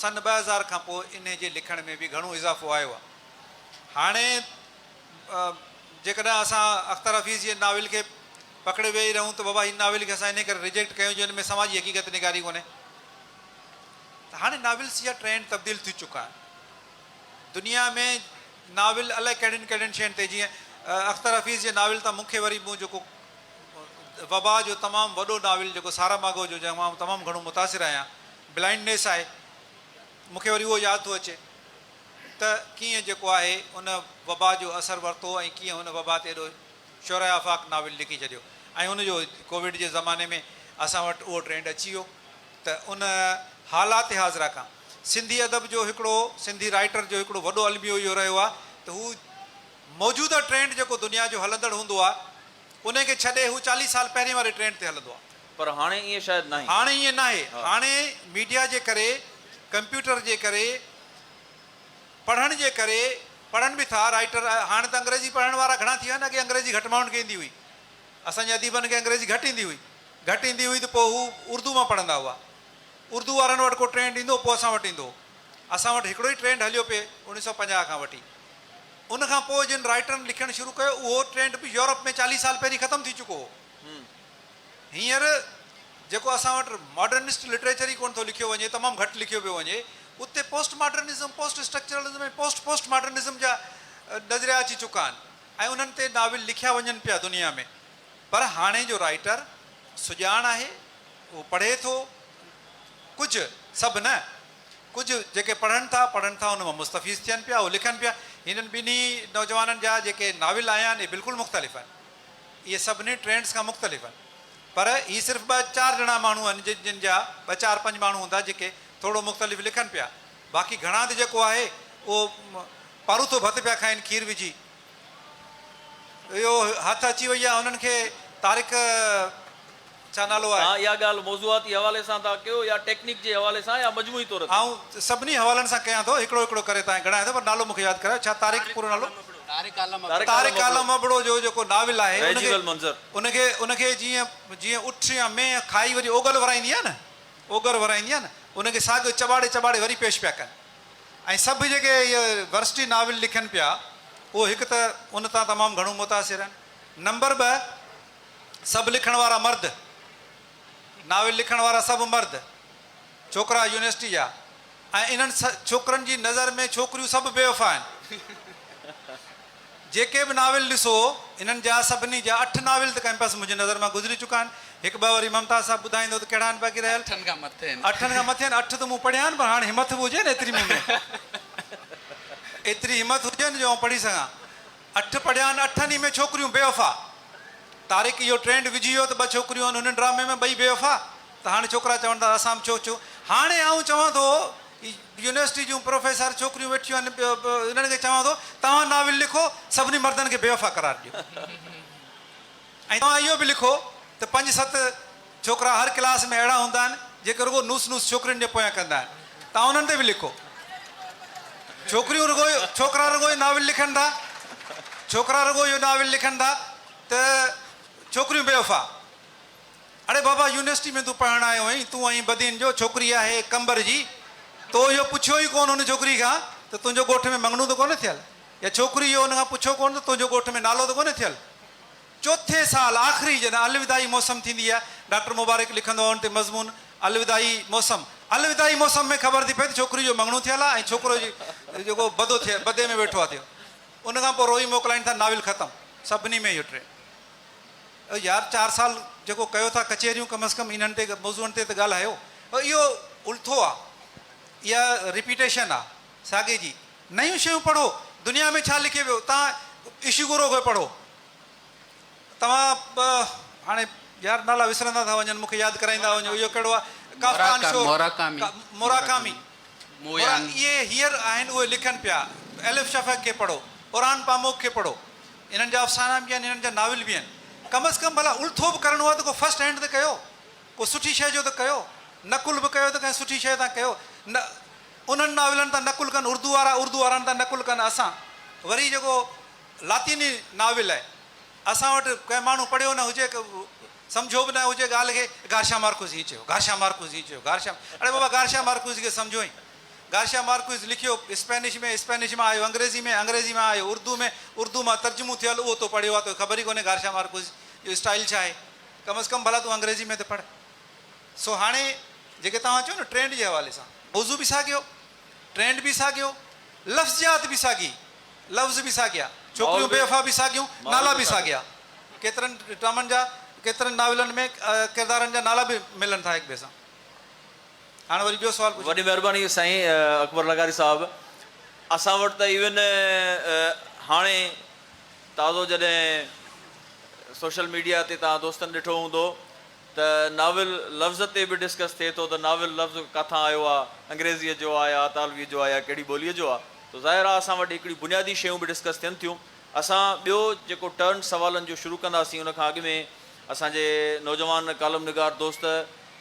سن 2000 کان پوء انهي جي لکڻ ۾ به گهڻو اضافو آيو آ. هاڻي جيڪڏهن اسان اختر حفيظ جي ناول کي پڪڙي ويهي رهون ته بابا هن ناول کي اسان انهي ڪري ريجيڪٽ ڪيون جو ان ۾ سماجي حقيقت نگاري ڪونهي ته هاڻي ناولس جا ٽرينڊ تبديل ٿي چڪا آهن. دنيا ۾ ناول الائي ڪهڙين ڪهڙين شين تي جيئن اختر حفيظ جي ناول تان مون کي وري مون جيڪو وبا جو تمام وڏو ناول جيڪو سارا ماگو جو جنهن مان آئون تمام گهڻو متاثر آهيان بلائنڊنيس آهي مون کي وري اهو ياد ٿو اچي ته ڪيئن جيڪو آهي ان وبا جو اثر ورتو ۽ ڪيئن هن وبا تي ايڏو شهره آفاق ناول لکي ڇڏيو ۽ ان جو ڪووڊ جي زماني ۾ اسان وٽ اهو ٽرينڊ اچي ويو ته ان حالات حاضره کان سنڌي ادب جو هڪڙو سنڌي رائيٽر جو هڪڙو وڏو الميو اهو رهيو آهي ته هو موجوده ٽرينڊ جيڪو دنيا جو هلندڙ هوندو آهي ان کي ڇڏي هو 40 سال پهرين واري ٽرينڊ تي هلندو آهي. پر هاڻي ائين شايد ناهي. هاڻي ائين ناهي. هاڻي ميڊيا جي ڪري، ڪمپيوٽر جي ڪري، پڙهڻ جي ڪري، پڙهن به ٿا رائيٽر، هاڻي ته انگريزي پڙهڻ وارا گهڻا ٿي ويا آهن، اڳي انگريزي گهٽ ماڻهن کي ايندي هئي. اسان جي اديبن کي انگريزي گهٽ ايندي هئي. گهٽ ايندي هئي ته پوء هو اردو مان پڙهندا هئا. اردو وارن وٽ ڪو ٽرينڊ ايندو هو پوء اسان وٽ ايندو هو. اسان وٽ هڪڙو ئي ٽرينڊ هليو پئي 1950 کان وٺي. ان کان پوء جن رائيٽرن لکڻ شروع ڪيو اهو ٽرينڊ به يورپ ۾ 40 سال پهرين ختم ٿي چڪو هو. هينئر جيڪو اسان وٽ ماڊرنسٽ لٽريچر ئي ڪونه ٿو لکيو وڃي، تمام گهٽ لکيو پيو وڃي، اتي post modernism, post structuralism ۽ post post modernism جا نظريا اچي چڪا آهن ۽ انهن تي ناول لکيا وڃن پيا دنيا ۾. پر هاڻي جو رائيٽر سڄاڻ آهي، اهو پڙهي ٿو، ڪجهه، سڀ نه، ڪجهه جيڪي پڙهن ٿا، پڙهن ٿا ان مان مستفيض ٿين پيا، اهو لکن پيا. هنن ٻنهي نوجوانن جا جيڪي ناول آيا آهن، اهي بلڪل مختلف آهن. اهي سڀني ٽرينڊز کان مختلف آهن. پر هي صرف ٻه چار ڄڻا ماڻهو آهن جن جا ٻه چار پنج ماڻهو هوندا جيڪي ٿورو مختلف لکن پيا. باقي گهڻا ته جيڪو آهي اهو پاروٿو ڀت پيا کائين کير وجهي. اهو هٿ اچي وئي آهي هنن کي طارق ڇا نالو آهي. توهان اها ڳالهه موضوعاتي حوالي سان ٿا ڪيو يا ٽيڪنيڪ جي حوالي سان يا مجموعي طور تي؟ آئون سڀني حوالن سان ڪيان ٿو، هڪڙو هڪڙو ڪري توهان کي ڳڻايان ٿو پر نالو مون کي ياد ڪرايو، ڇا طارق پورو نالو؟ طارق عالم ابڙو. طارق عالم ابڙو جو جيڪو ناول آهي ان رهجي کي ويل منظر. ان کي ان کي جيئن جيئن اٺ يا مينهن کائي وري اوڳل ورائيندي آهي نه اوڳر ورائيندي آهي نه ان کي ساڳيو چٻاڙي چٻاڙي وري پيش پيا ڪن ۽ سڀ جيڪي اهي ورسٽي ناول لکن پيا اهو هڪ ته ان تان تمام گهڻو متاثر آهن نمبر 2 سڀ لکڻ وارا مرد، ناول لکڻ وارا سڀ مرد، ڇوڪرا يونيورسٽي جا ۽ انهن ڇوڪرن جي نظر ۾ ڇوڪريون سڀ بيوفا آهن. جيڪي به ناول ڏسو انهن جا سڀني جا اٺ ناول ته ڪئمپس منهنجي نظر مان گذري چڪا آهن. هڪ ٻه وري ممتاز صاحب ٻڌائيندو ته ڪهڙا آهن باقي رهيل. اٺن کان مٿي آهن. اٺن کان مٿي آهن. اٺ ته مون پڙهيا آهن پر هاڻ همٿ به هجي نه ايتري مون ۾. ايتري همٿ هجي نه جو آئون پڙهي سگهان. اٺ پڙهيا آهن اٺن ئي ۾ ڇوڪريون بيوفا. طارق اهو ٽرينڊ وجهي ويو ته ٻه ڇوڪريون آهن هن ڊرامي ۾ ٻئي بيوفا ته هاڻي ڇوڪرا چون ٿا اسان به ڇو ڇو هاڻي آئون چوان ٿو يونيورسٽي جون پروفيسر ڇوڪريون ويٺيون آهن انهن کي چوان ٿو توهان ناول لکو سڀني مردن کي بيوفا قرار ڏيو ۽ توهان اهو به لکو ته پنج ست ڇوڪرا هر ڪلاس ۾ اهڙا هوندا آهن جيڪي رڳو نوس نوس ڇوڪرين جي پويان ڪندا آهن توهان انهن تي به لکو. ڇوڪريون رڳو ڇوڪرا رڳو اهو ناول لکن ٿا ڇوڪرا رڳو اهو ناول لکن ٿا ته ڇوڪريون بيوفا. اڙي بابا يونيورسٽي ۾ تون پڙهڻ آيو آهين تون آهين بدين جو ڇوڪري آهي قمبر جي تو اهو پڇيو ئي ڪونه ان ڇوڪري کان ته تنهنجو ڳوٺ ۾ مڱڻو ته ڪونه ٿيل يا ڇوڪري اهو ان کان پڇيو ڪونه ته تنهنجو ڳوٺ ۾ نالو ته ڪونه ٿيل. چوٿين سال آخري جڏهن الوداعي موسم ٿيندي آهي، ڊاڪٽر مبارڪ لکندو آهي ان تي مضمون الوداعي موسم. الوداعي موسم ۾ خبر ٿي پئي ته ڇوڪري جو مڱڻو ٿيل آهي ۽ ڇوڪرو جيڪو بدو ٿيل بدي ۾ ويٺو آهي ٿيو. ان کان پوء روئي موڪلائين ٿا ناول ختم. سڀني ۾ اهو ٽرينڊ. يار چار سال جيڪو ڪيو ٿا ڪچهريون ڪم از ڪم انهن تي موضوعن تي ته ڳالهايو. اهو الٿو آهي. اها رپيٽيشن آهي ساڳي جي. نيون شيون پڙهو. دنيا ۾ ڇا لکي ويو. توهان اشيگورو کي پڙهو. توهان به هاڻي يار نالا وسرندا ٿا وڃن مون کي ياد ڪرائيندا وڃو اهو ڪهڙو آهي ڪافڪا انشور موراڪامي اهي هينئر آهن اهي لکن پيا ايلف شفق کي پڙهو اوران پاموڪ کي پڙهو انهن جا افسانا به آهن انهن جا ناول به آهن ڪم از ڪم ڀلا الٿو به ڪرڻو آهي ته ڪو فرسٽ هينڊ ته ڪيو ڪو سٺي شيء جو ته ڪيو نقل به ڪيو ته ڪنهن سٺي شيء تان ڪيو نه انهن ناولن تان نقل ڪن اردو وارا اردو وارن تان نقل ڪن اسان وري جيڪو لاطيني ناول آهي. اسان وٽ ڪنهن ماڻهو پڙهيو نه هجي، سمجهيو به نه هجي ڳالهه کي، گارشيا مارڪوز هيئن چيو، گارشيا مارڪوز هيئن چيو، گارشيا اڙي بابا گارشيا مارڪوز کي سمجهو ئي. گارشيا مارڪوز لکيو اسپينش ۾، اسپينش مان آيو انگريزي ۾، انگريزي مان آيو اردو ۾، اردو مان ترجمو ٿيل اهو تو پڙهيو آهي، توکي خبر ئي ڪونهي گارشيا مارڪوز جو اسٽائيل ڇا آهي. ڪم از ڪم ڀلا تون انگريزي ۾ ته پڙهه. سو هاڻي جيڪي توهان چيو نه ٽرينڊ جي حوالي سان، موضوع به ساڳيو، ٽرينڊ به ساڳيو، لفظيات به ساڳي، لفظ به ساڳيا، ڇوڪريون بي وفا به ساڳيون، نالا به ساڳيا. ڪيترن ڊرامن جا، ڪيترن ناولن ۾ ڪردارن جا نالا به ملن ٿا هڪ ٻئي سان. هاڻ وري ٻيو سوال پڇو. وڏي مهرباني سائين اڪبر لغاري صاحب. اسان وٽ ته ايون هاڻي تازو جڏهن سوشل ميڊيا تي توهان دوستن ڏٺو هوندو ته ناول لفظ تي به ڊسڪس ٿئي ٿو ته ناول لفظ ڪاٿان آيو آ، انگريزيء جو آ يا اطالويء جو آ يا ڪهڙي ٻوليء جو آ. ته ظاهر آ اسان وٽ هڪڙيون بنيادي شيون به ڊسڪس ٿين ٿيون. اسان ٻيو جيڪو ٽرن سوالن جو شروع ڪنداسين ان کان اڳ ۾ اسان جي نوجوان ڪالم نگار دوست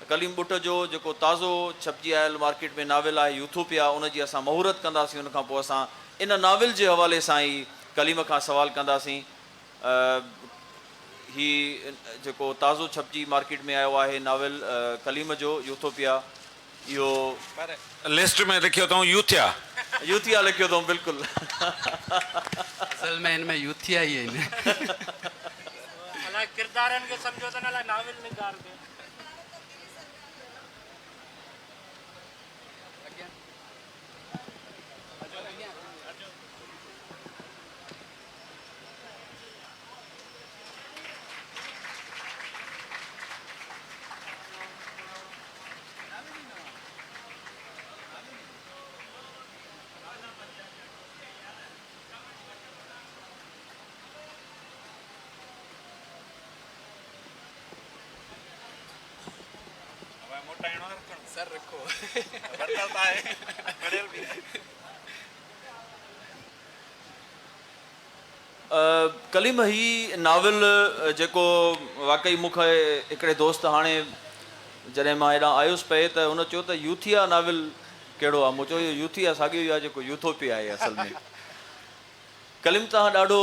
ڪليم ٻٽ جو جيڪو تازو ڇپجي آيل مارڪيٽ ۾ ناول آهي يوٿوپيا ان جي اسان مهورت ڪنداسين ان کان پوء اسان ان ناول جي حوالي سان ئي ڪليم کان سوال ڪنداسين. هي جيڪو تازو ڇپجي مارڪيٽ ۾ آيو آهي ناول ڪليم جو يوٿوپيا اهو. پر لسٽ ۾ لکيو اٿئون يوٿيا. يوٿيا لکيو اٿئون بلڪل. اصل ۾ هن ۾ يوٿيا ئي آهن. الائي ڪردارن کي سمجهو اٿن الائي ناول نگار کي. سر رکو. ڪليم هي ناول جيڪو واقعي مون کي هڪڙي دوست هاڻي جڏهن مان هيڏانهن آيس پئي ته هن چيو ته يوٿيا ناول ڪهڙو آهي؟ مون چيو اهو يوٿيا ساڳيو ئي آهي جيڪو يوٿوپيا آهي اصل ۾ ڪليم توهان ڏاڍو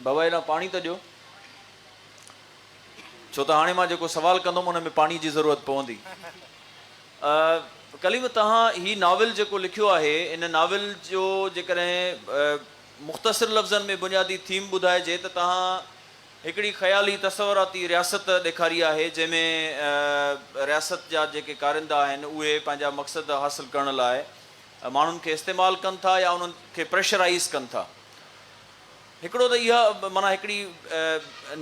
بابا هيڏانهن پاڻي ته ڏيو ڇو ته هاڻي مان جيڪو سوال ڪندم ان ۾ پاڻي جي ضرورت پوندي. ڪليم توهان هي ناول جيڪو لکيو آهي ان ناول جو جيڪڏهن مختصر لفظن ۾ بنيادي ٿيم ٻڌائجي ته توهان هڪڙي خيالي تصوراتي رياست ڏيکاري آهي جنهن ۾ رياست جا جيڪي ڪارندا آهن اهي پنهنجا مقصد حاصل ڪرڻ لاء ماڻهن کي استعمال ڪن ٿا يا انهن کي پريشرائيز ڪن ٿا. هڪڙو ته اها معنيٰ هڪڙي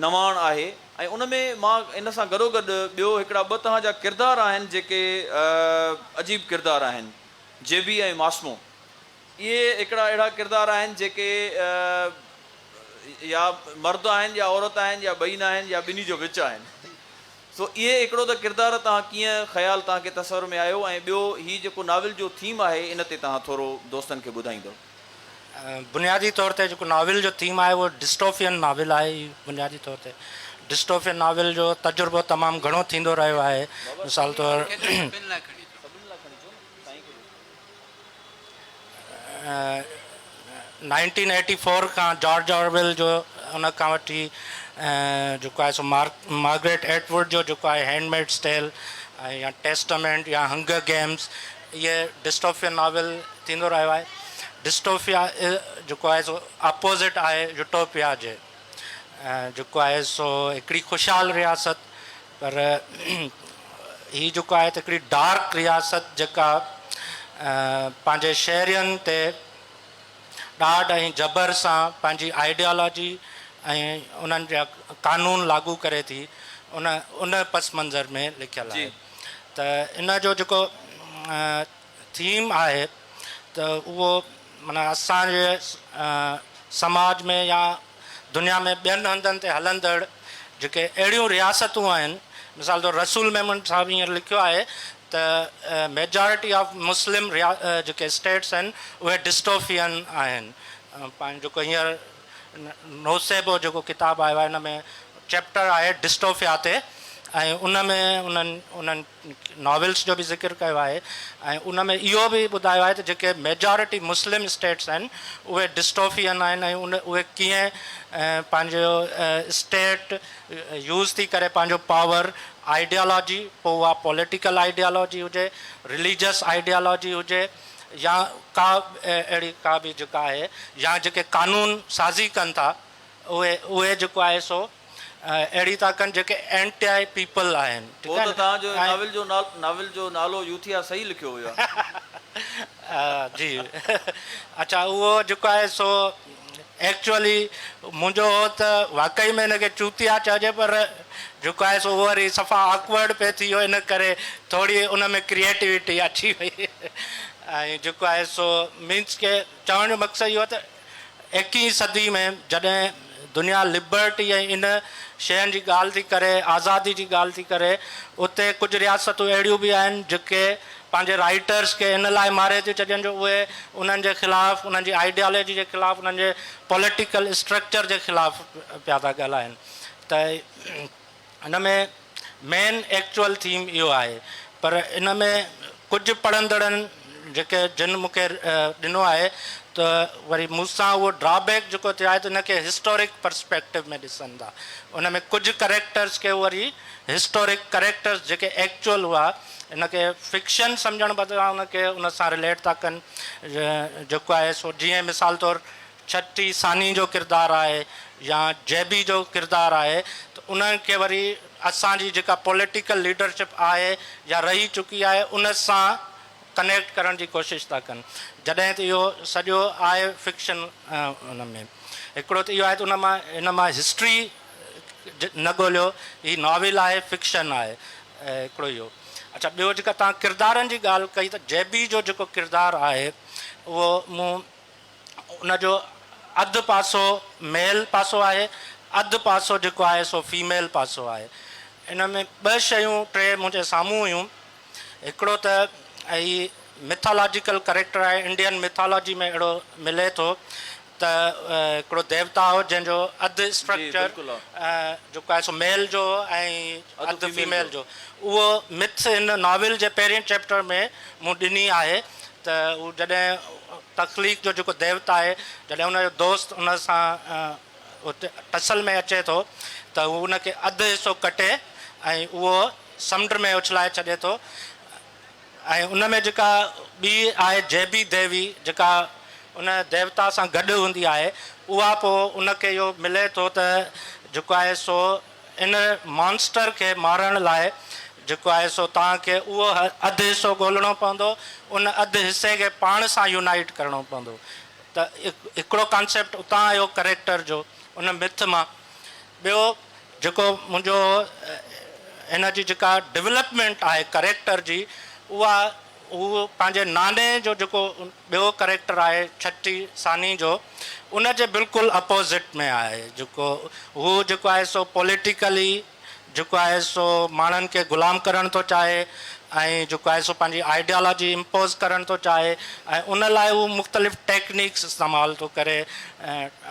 نواڻ آهي ۽ ان ۾ مان ان سان گڏوگڏ ٻيو هڪڙا ٻه توهان جا ڪردار آهن جيڪي عجيب ڪردار آهن جي بي ۽ ماسمو اهي هڪڙا اهڙا ڪردار آهن جيڪي يا مرد آهن يا عورت آهن يا ٻئي ناهن يا ٻنهي جو وچ آهن سو اهي هڪڙو ته ڪردار توهان ڪيئن خيال توهان کي تصور ۾ آيو ۽ ٻيو هي جيڪو ناول جو ٿيم آهي ان تي توهان ٿورو دوستن کي ٻڌائيندو. بنيادي طور تي جيڪو ناول جو ٿيم آهي اهو ڊسٽوفين ناول آهي. هي بنيادي طور تي ڊسٽوفين ناول جو تجربو تمام گهڻو ٿيندو رهيو آهي. مثال طور نائنٽين ايٽي فور کان جارج آرويل جو ان کان وٺي جيڪو آهي سو مارگريٽ ايٽووڊ جو جيڪو آهي هينڊ ميڊس ٽيل يا ٽيسٽامينٽ يا هنگر گيمز اهي ڊسٽوفين ناول ٿيندو رهيو آهي. ڊسٽوپيا جيڪو آهي سو اپوزٽ آهي يوٽوپيا جي. جيڪو آهي سو هڪڙي خوشحال رياست پر هي جيڪو آهي ته هڪڙي ڊارڪ رياست جيڪا پنهنجي شهرين تي ڏاڍ ۽ جبر سان پنهنجي آئيڊيالاجي ۽ انهن جا قانون لاڳو ڪري ٿي ان ان پس منظر ۾ لکيل آهي ته ان جو جيڪو ٿيم آهي ته اهو معنيٰ اسان جي سماج ۾ يا دنيا ۾ ٻين هنڌن تي هلندڙ جيڪي اهڙيون رياستون آهن مثال طور رسول ميمڻ صاحب هينئر لکيو آهي ته ميجارٽي آف مسلم جيڪي اسٽيٽس آهن اهي ڊسٽوفين آهن پنهنجو جيڪو هينئر نوسيبو جيڪو ڪتاب آيو آهي ان ۾ چيپٽر آهي ڊسٽوفيا تي ۽ ان ۾ انهن انهن ناولس جو به ذڪر ڪيو آهي ۽ ان ۾ اهو به ٻڌايو آهي ته جيڪي ميجارٽي مسلم اسٽيٽس آهن اهي ڊسٽوفين آهن ۽ ان اهي ڪيئن پنهنجو اسٽيٽ يوز ٿي ڪري پنهنجو پاور آئيڊيالاجي پوء اها پوليٽيڪل آئيڊيالاجي هجي رليجس آئيڊيالاجي هجي يا ڪا اهڙي ڪا به جيڪا آهي يا جيڪي قانون سازي ڪن ٿا اهي اهي جيڪو آهي سو اهڙي ٿا ڪن جيڪي اينٽي پيپل آهن ٺيڪ پوء آهي ته توهان جو ۽ ناول جو ناول جو نالو يوٿيا صحيح لکيو ويو آهي. جي اڇا اهو جيڪو آهي سو ايڪچوئلي منهنجو هو ته واقعي ۾ ان کي چوتيا چئجي پر جيڪو آهي سو اهو وري صفا آڪورڊ پئي ٿي ويو ان ڪري ٿوري ان ۾ ڪريئيٽوٽي اچي وئي ۽ جيڪو آهي سو مينس ڪي چوڻ جو مقصد اهو آهي ته ايڪيهين صدي ۾ جڏهن دنيا لبرٽي ۽ ان شين جي ڳالهه ٿي ڪري، آزادي جي ڳالهه ٿي ڪري، اتي ڪجهه رياستون اهڙيون به آهن جيڪي پنهنجي رائيٽرز کي ان لاء ماري ٿيون ڇڏين جو اهي انهن جي خلاف، انهن جي آئيڊيالوجي جي خلاف، انهن جي پوليٽيڪل اسٽرڪچر جي خلاف پيا ٿا ڳالهائين ته ان ۾ مين ايڪچوئل ٿيم اهو آهي پر ان ۾ ڪجهه پڙهندڙن جيڪي جن مون کي ڏنو آهي ته وري مون سان اهو ڊرا بيڪ جيڪو ٿيو آهي ته ان کي هسٽورڪ پرسپيڪٽو ۾ ڏسن ٿا ان ۾ ڪجهه ڪريڪٽرس کي وري هسٽورڪ ڪريڪٽرس جيڪي ايڪچوئل هئا ان کي فڪشن سمجهڻ بدران ان کي ان سان رليٽ ٿا ڪن جيڪو آهي سو جيئن مثال طور ڇٽي ثاني جو ڪردار آهي يا جيبي جو ڪردار آهي ته انهن کي وري اسان جي جيڪا پوليٽيڪل ليڊرشپ آهي يا رهي چڪي آهي ان سان ڪنيڪٽ ڪرڻ جي ڪوشش ٿا ڪن جڏهن ته اهو سڄو آهي فڪشن ان ۾ هڪڙو ته اهو آهي ته ان مان ان مان هسٽري نه ڳوليو هي ناول آهي فڪشن آهي هڪڙو اهو اڇا ٻيو جيڪا توهان ڪردارن جي ڳالهه ڪئي ته جيبي جو جيڪو ڪردار آهي اهو مون ان جو اڌ پاسو ميل پاسو آهي، اڌ پاسو جيڪو آهي سو فيميل پاسو آهي. ان ۾ ٻه شيون ٽي منهنجي سامهون هيون. هڪڙو ته هي مٿالاجيڪل ڪريڪٽر آهي انڊين مٿالاجي ۾ اهڙو ملي ٿو ته هڪڙو ديوتا هو جنهن جو اڌ اسٽرڪچر جيڪو آهي سو ميل جو هو ۽ اڌ فيميل جو. اهو مٿ هن ناول جي پهرين چيپٽر ۾ مون ڏني آهي ته هو جڏهن تخليق جو جيڪو ديوتا آهي جڏهن ان جو دوست ان سان اتي ٽسل ۾ اچي ٿو ته هو ان کي اڌ حصو ڪٽي ۽ اهو سمنڊ ۾ اڇلائي ڇڏي ٿو ۽ ان ۾ جيڪا ٻي آهي جيبي ديوي جيڪا ان ديوتا سان گڏ هوندي آهي اها پوء ان کي اهو ملي ٿو ته جيڪو آهي سو ان مانسٽر کي مارڻ لاء جيڪو آهي سو توهان کي اهو اڌ حصو ڳولڻو پوندو ان اڌ حصي کي پاڻ سان يونائيٽ ڪرڻو پوندو ته هڪڙو ڪانسيپٽ اتان آيو ڪريڪٽر جو ان مٿ مان ٻيو جيڪو منهنجو هن جي جيڪا ڊولپمينٽ آهي ڪريڪٽر جي اها هو پنهنجي ناني جو جيڪو ٻيو ڪريڪٽر آهي ڇٽي ثاني جو ان جي بلڪل اپوزٽ ۾ آهي جيڪو هو جيڪو آهي سو پوليٽيڪلي جيڪو آهي سو ماڻهن کي غلام ڪرڻ ٿو چاهي ۽ جيڪو آهي سو پنهنجي آئيڊيالاجي امپوز ڪرڻ ٿو چاهي ۽ ان لاء هو مختلف ٽيڪنيڪس استعمال ٿو ڪري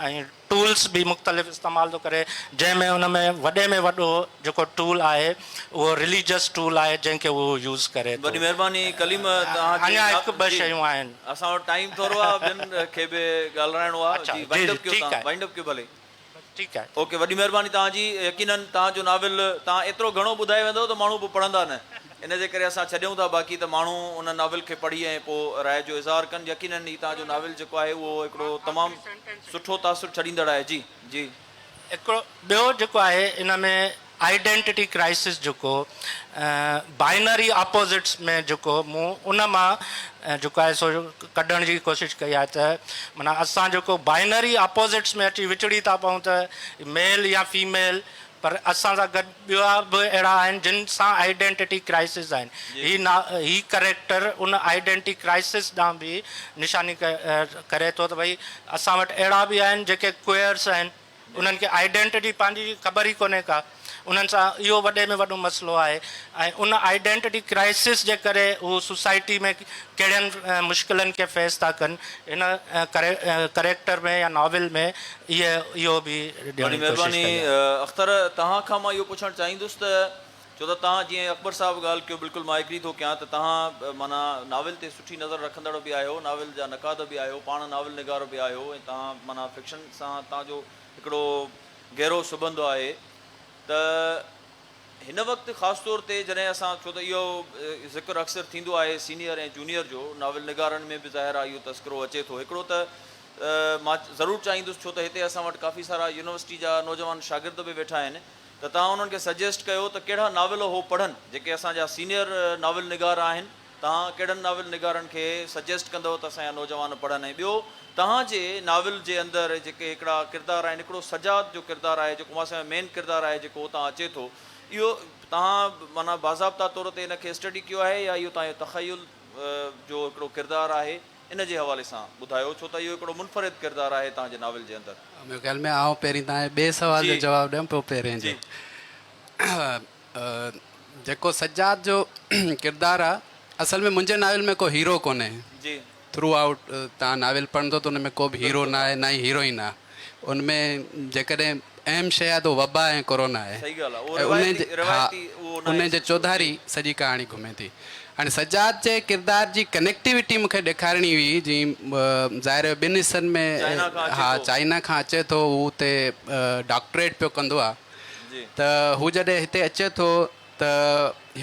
۽ ٽولس به مختلف استعمال ٿو ڪري جنهن ۾ ان ۾ وڏي ۾ وڏو جيڪو ٽول آهي اهو رليجس ٽول آهي جنهن کي هو يوز ڪري ٿو. وڏي مهرباني ڪليم توهان جي اڃا هڪ ٻه جي شيون آهن. اسان وٽ ٽائيم ٿورو آهي ٻين کي به ڳالهرائڻو آهي اڇا جي جي وائنڊ جي اپ ڪيو ٺيڪ توهان آهي وائنڊ اپ ڪيو ڀلي. ٺيڪ آهي. اوڪي وڏي مهرباني توهان جي يقينن توهان جو ناول توهان ايترو گهڻو ٻڌائي ويندو ته ماڻهو پوء پڙهندا نه ان جي ڪري اسان ڇڏيون ٿا باقي ته ماڻهو ان ناول کي پڙهي ۽ پوء راء جو اظهار ڪن يقينن هي توهان جو ناول جيڪو آهي اهو هڪڙو تمام سٺو تاثر ڇڏيندڙ آهي جي جي. هڪڙو ٻيو جيڪو آهي ان ۾ آئيڊينٽٽي ڪرائسس جيڪو بائنري اپوزٽس ۾ جيڪو مون ان مان جيڪو آهي سو ڪڍڻ جي ڪوشش ڪئي آهي ته معنيٰ اسان جيڪو بائنري اپوزٽس ۾ اچي وچڙي ٿا پئون ته ميل يا فيميل پر اسان سان گڏ ٻيا به اهڙا آهن جن سان آئيڊينٽٽي ڪرائسس آهن هي نا هي ڪريڪٽر ان آئيڊينٽي ڪرائسس ڏانهن به نشاني ڪري ٿو ته ڀئي اسان وٽ اهڙا به آهن جيڪي ڪوئرس آهن انهن کي آئيڊينٽٽي پنهنجي خبر ئي ڪونهي ڪا انهن سان اهو وڏي ۾ وڏو مسئلو آهي ۽ ان آئيڊينٽٽي ڪرائسس جي ڪري هو سوسائٽي ۾ ڪهڙين مشڪلن کي فيس ٿا ڪن هن ڪريڪٽر ۾ يا ناول ۾ اهي اهو به ڏيڻ وڏي جي ڪوشش مهرباني ڪئي آهي. اختر توهان کان مان اهو پڇڻ چاهيندس ته ڇو ته توهان جيئن اڪبر صاحب ڳالهه ڪيو بلڪل مان ايگري ٿو ڪيان ته توهان معنيٰ ناول تي سٺي نظر رکندڙ به آهيو ناول جا نقاد به آهيو پاڻ ناول نگار به آهيو ۽ توهان معنيٰ فڪشن سان توهان جو هڪڙو گهرو سٻنڌ آهي ته هن وقت خاص طور تي جڏهن اسان ڇو ته اهو ذڪر اڪثر ٿيندو آهي سينيئر ۽ جونيئر جو ناول نگارن ۾ به ظاهر آهي اهو تذڪرو اچي ٿو هڪڙو ته مان ضرور چاهيندس ڇو ته هتي اسان وٽ ڪافي سارا يونيورسٽي جا نوجوان شاگرد به ويٺا آهن ته توهان انهن کي سجيسٽ ڪيو ته ڪهڙا ناول هو پڙهن جيڪي اسان جا سينيئر ناول نگار آهن توهان ڪهڙن ناول نگارن کي سجيسٽ ڪندؤ ته اسان جا نوجوان پڙهن ۽ ٻيو توهان جي ناول جي اندر جيڪي هڪڙا ڪردار آهن هڪڙو سجاد جو ڪردار آهي جيڪو مان سمجهان مين ڪردار آهي جيڪو اتان اچي ٿو اهو توهان معنيٰ باضابطا طور تي ان کي اسٽڊي ڪيو آهي يا اهو توهان جو تخيل جو هڪڙو ڪردار آهي ان جي حوالي سان ٻڌايو ڇو ته اهو هڪڙو منفرد ڪردار آهي توهان جي ناول جي اندر. منهنجي خيال ۾ آئون پهرين توهان جي ٻئي سوال جو جواب ڏيان پوء پهرين جو. جيڪو سجاد جو ڪردار آ اصل ۾ منهنجي ناول ۾ ڪو هيرو ڪونهي جي. ٿرو آئوٽ توهان ناول پڙهندو ته ان ۾ ڪو به هيرو نه آهي نه ئي هيروئن آ ان ۾ جيڪڏهن اهم شيء آهي ته وبا ۽ ڪورونا آهي صحيح ڳالهه آ اهو ۽ ان روايتي جي ها روايتي اهو ان ناهي جي سلسلو جي. چوڌاري سڄي ڪهاڻي گهمي ٿي هاڻي سجاد جي ڪردار جي ڪنيڪٽيوٽي مون کي ڏيکارڻي هئي جي ظاهر آهي ٻن حصن ۾ چائنا کان اچي ها ٿو. چائنا کان اچي ٿو هو اتي ڊاڪٽريٽ پيو ڪندو آ ته هو جڏهن هتي اچي ٿو ته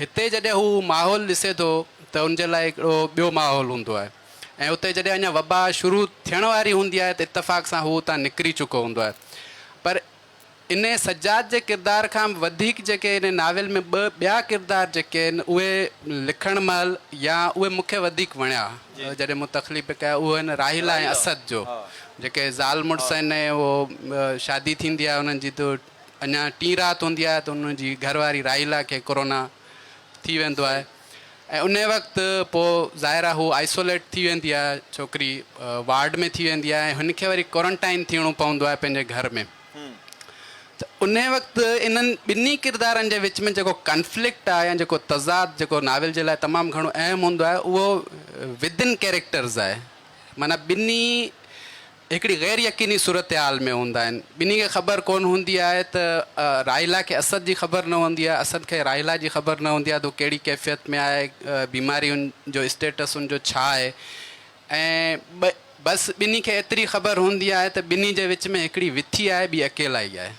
هتي جڏهن هو ماحول ڏسي ٿو ته ان جي لاء هڪڙو ٻيو ماحول هوندو آهي ۽ اتي جڏهن اڃا وبا شروع ٿيڻ واري هوندي آهي ته اتفاق سان هو اتان نڪري چڪو هوندو آهي پر ان سجاد جي ڪردار کان به وڌيڪ جيڪي ان ناول ۾ ٻه ٻيا ڪردار جيڪي آهن اهي لکڻ مهل يا اهي مون کي وڌيڪ وڻيا جڏهن مون تخليق ڪيا اهي آهن راحيلا ۽ اسد جو جيڪي زال مڙس آهن ۽ اهو شادي ٿيندي آهي انهن جي ته اڃا ٽين رات هوندي آهي ته انهن جي گهر واري راحيلا کي ڪورونا ٿي ويندو آهي ۽ انهي وقت پوء ظاهر آهي هو آئسوليٽ ٿي ويندي آهي ڇوڪري وارڊ ۾ ٿي ويندي آهي ۽ هن کي وري ڪورنٽائن ٿيڻو پوندو آهي پنهنجي گهر ۾ ته انهي وقت انهن ٻنهي ڪردارن جي وچ ۾ جيڪو ڪنفلڪٽ آهي يا جيڪو تضاد جيڪو ناول جي لاء تمام گهڻو اهم هوندو آهي اهو ود ان ڪيريڪٽرز آهي معنيٰ ٻنهي هڪڙي غير يقيني صورتحال ۾ هوندا آهن. ٻنهي کي خبر ڪونه هوندي آهي ته راحيلا کي اسد جي خبر نه هوندي آهي، اسد کي راحيلا جي خبر نه هوندي آهي ته هو ڪهڙي ڪيفيت ۾ آهي، بيماري ان جو اسٽيٽس ان جو ڇا آهي ۽ بس ٻنهي کي ايتري خبر هوندي آهي ته ٻنهي جي وچ ۾ هڪڙي وٿي آهي ٻي اڪيلائي آهي.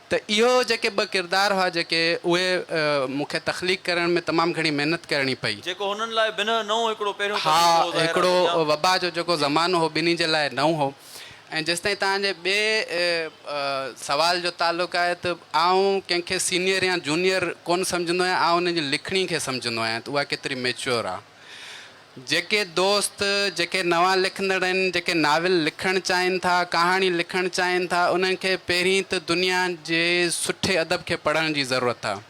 ته اهو جيڪي ٻه ڪردار هئا جيڪي اهي مون کي تخليق ڪرڻ ۾ تمام گهڻي محنت ڪرڻي پئي. جيڪو هنن لاء بنهه نئون هڪڙو پهريون ها تجربو هو ظاهر آهي هڪڙو دنيا. وبا جو جيڪو زمانو هو ٻنهي جي لاء نئون هو ۽ جيستائين توهان جي ٻئي سوال جو تعلق آهي ته آئون ڪنهن کي سينيئر يا جونيئر ڪونه سمجهندو آهيان آئون انهن جي لکڻي کي سمجهندو آهيان ته اها ڪيتري ميچوئر آهي. جيڪي دوست جيڪي نوان لکندڙ آهن، جيڪي ناول لکڻ چاهين ٿا، ڪهاڻي لکڻ چاهين ٿا، انهن کي پهرين ته دنيا جي سٺي ادب کي پڙهڻ جي ضرورت آهي.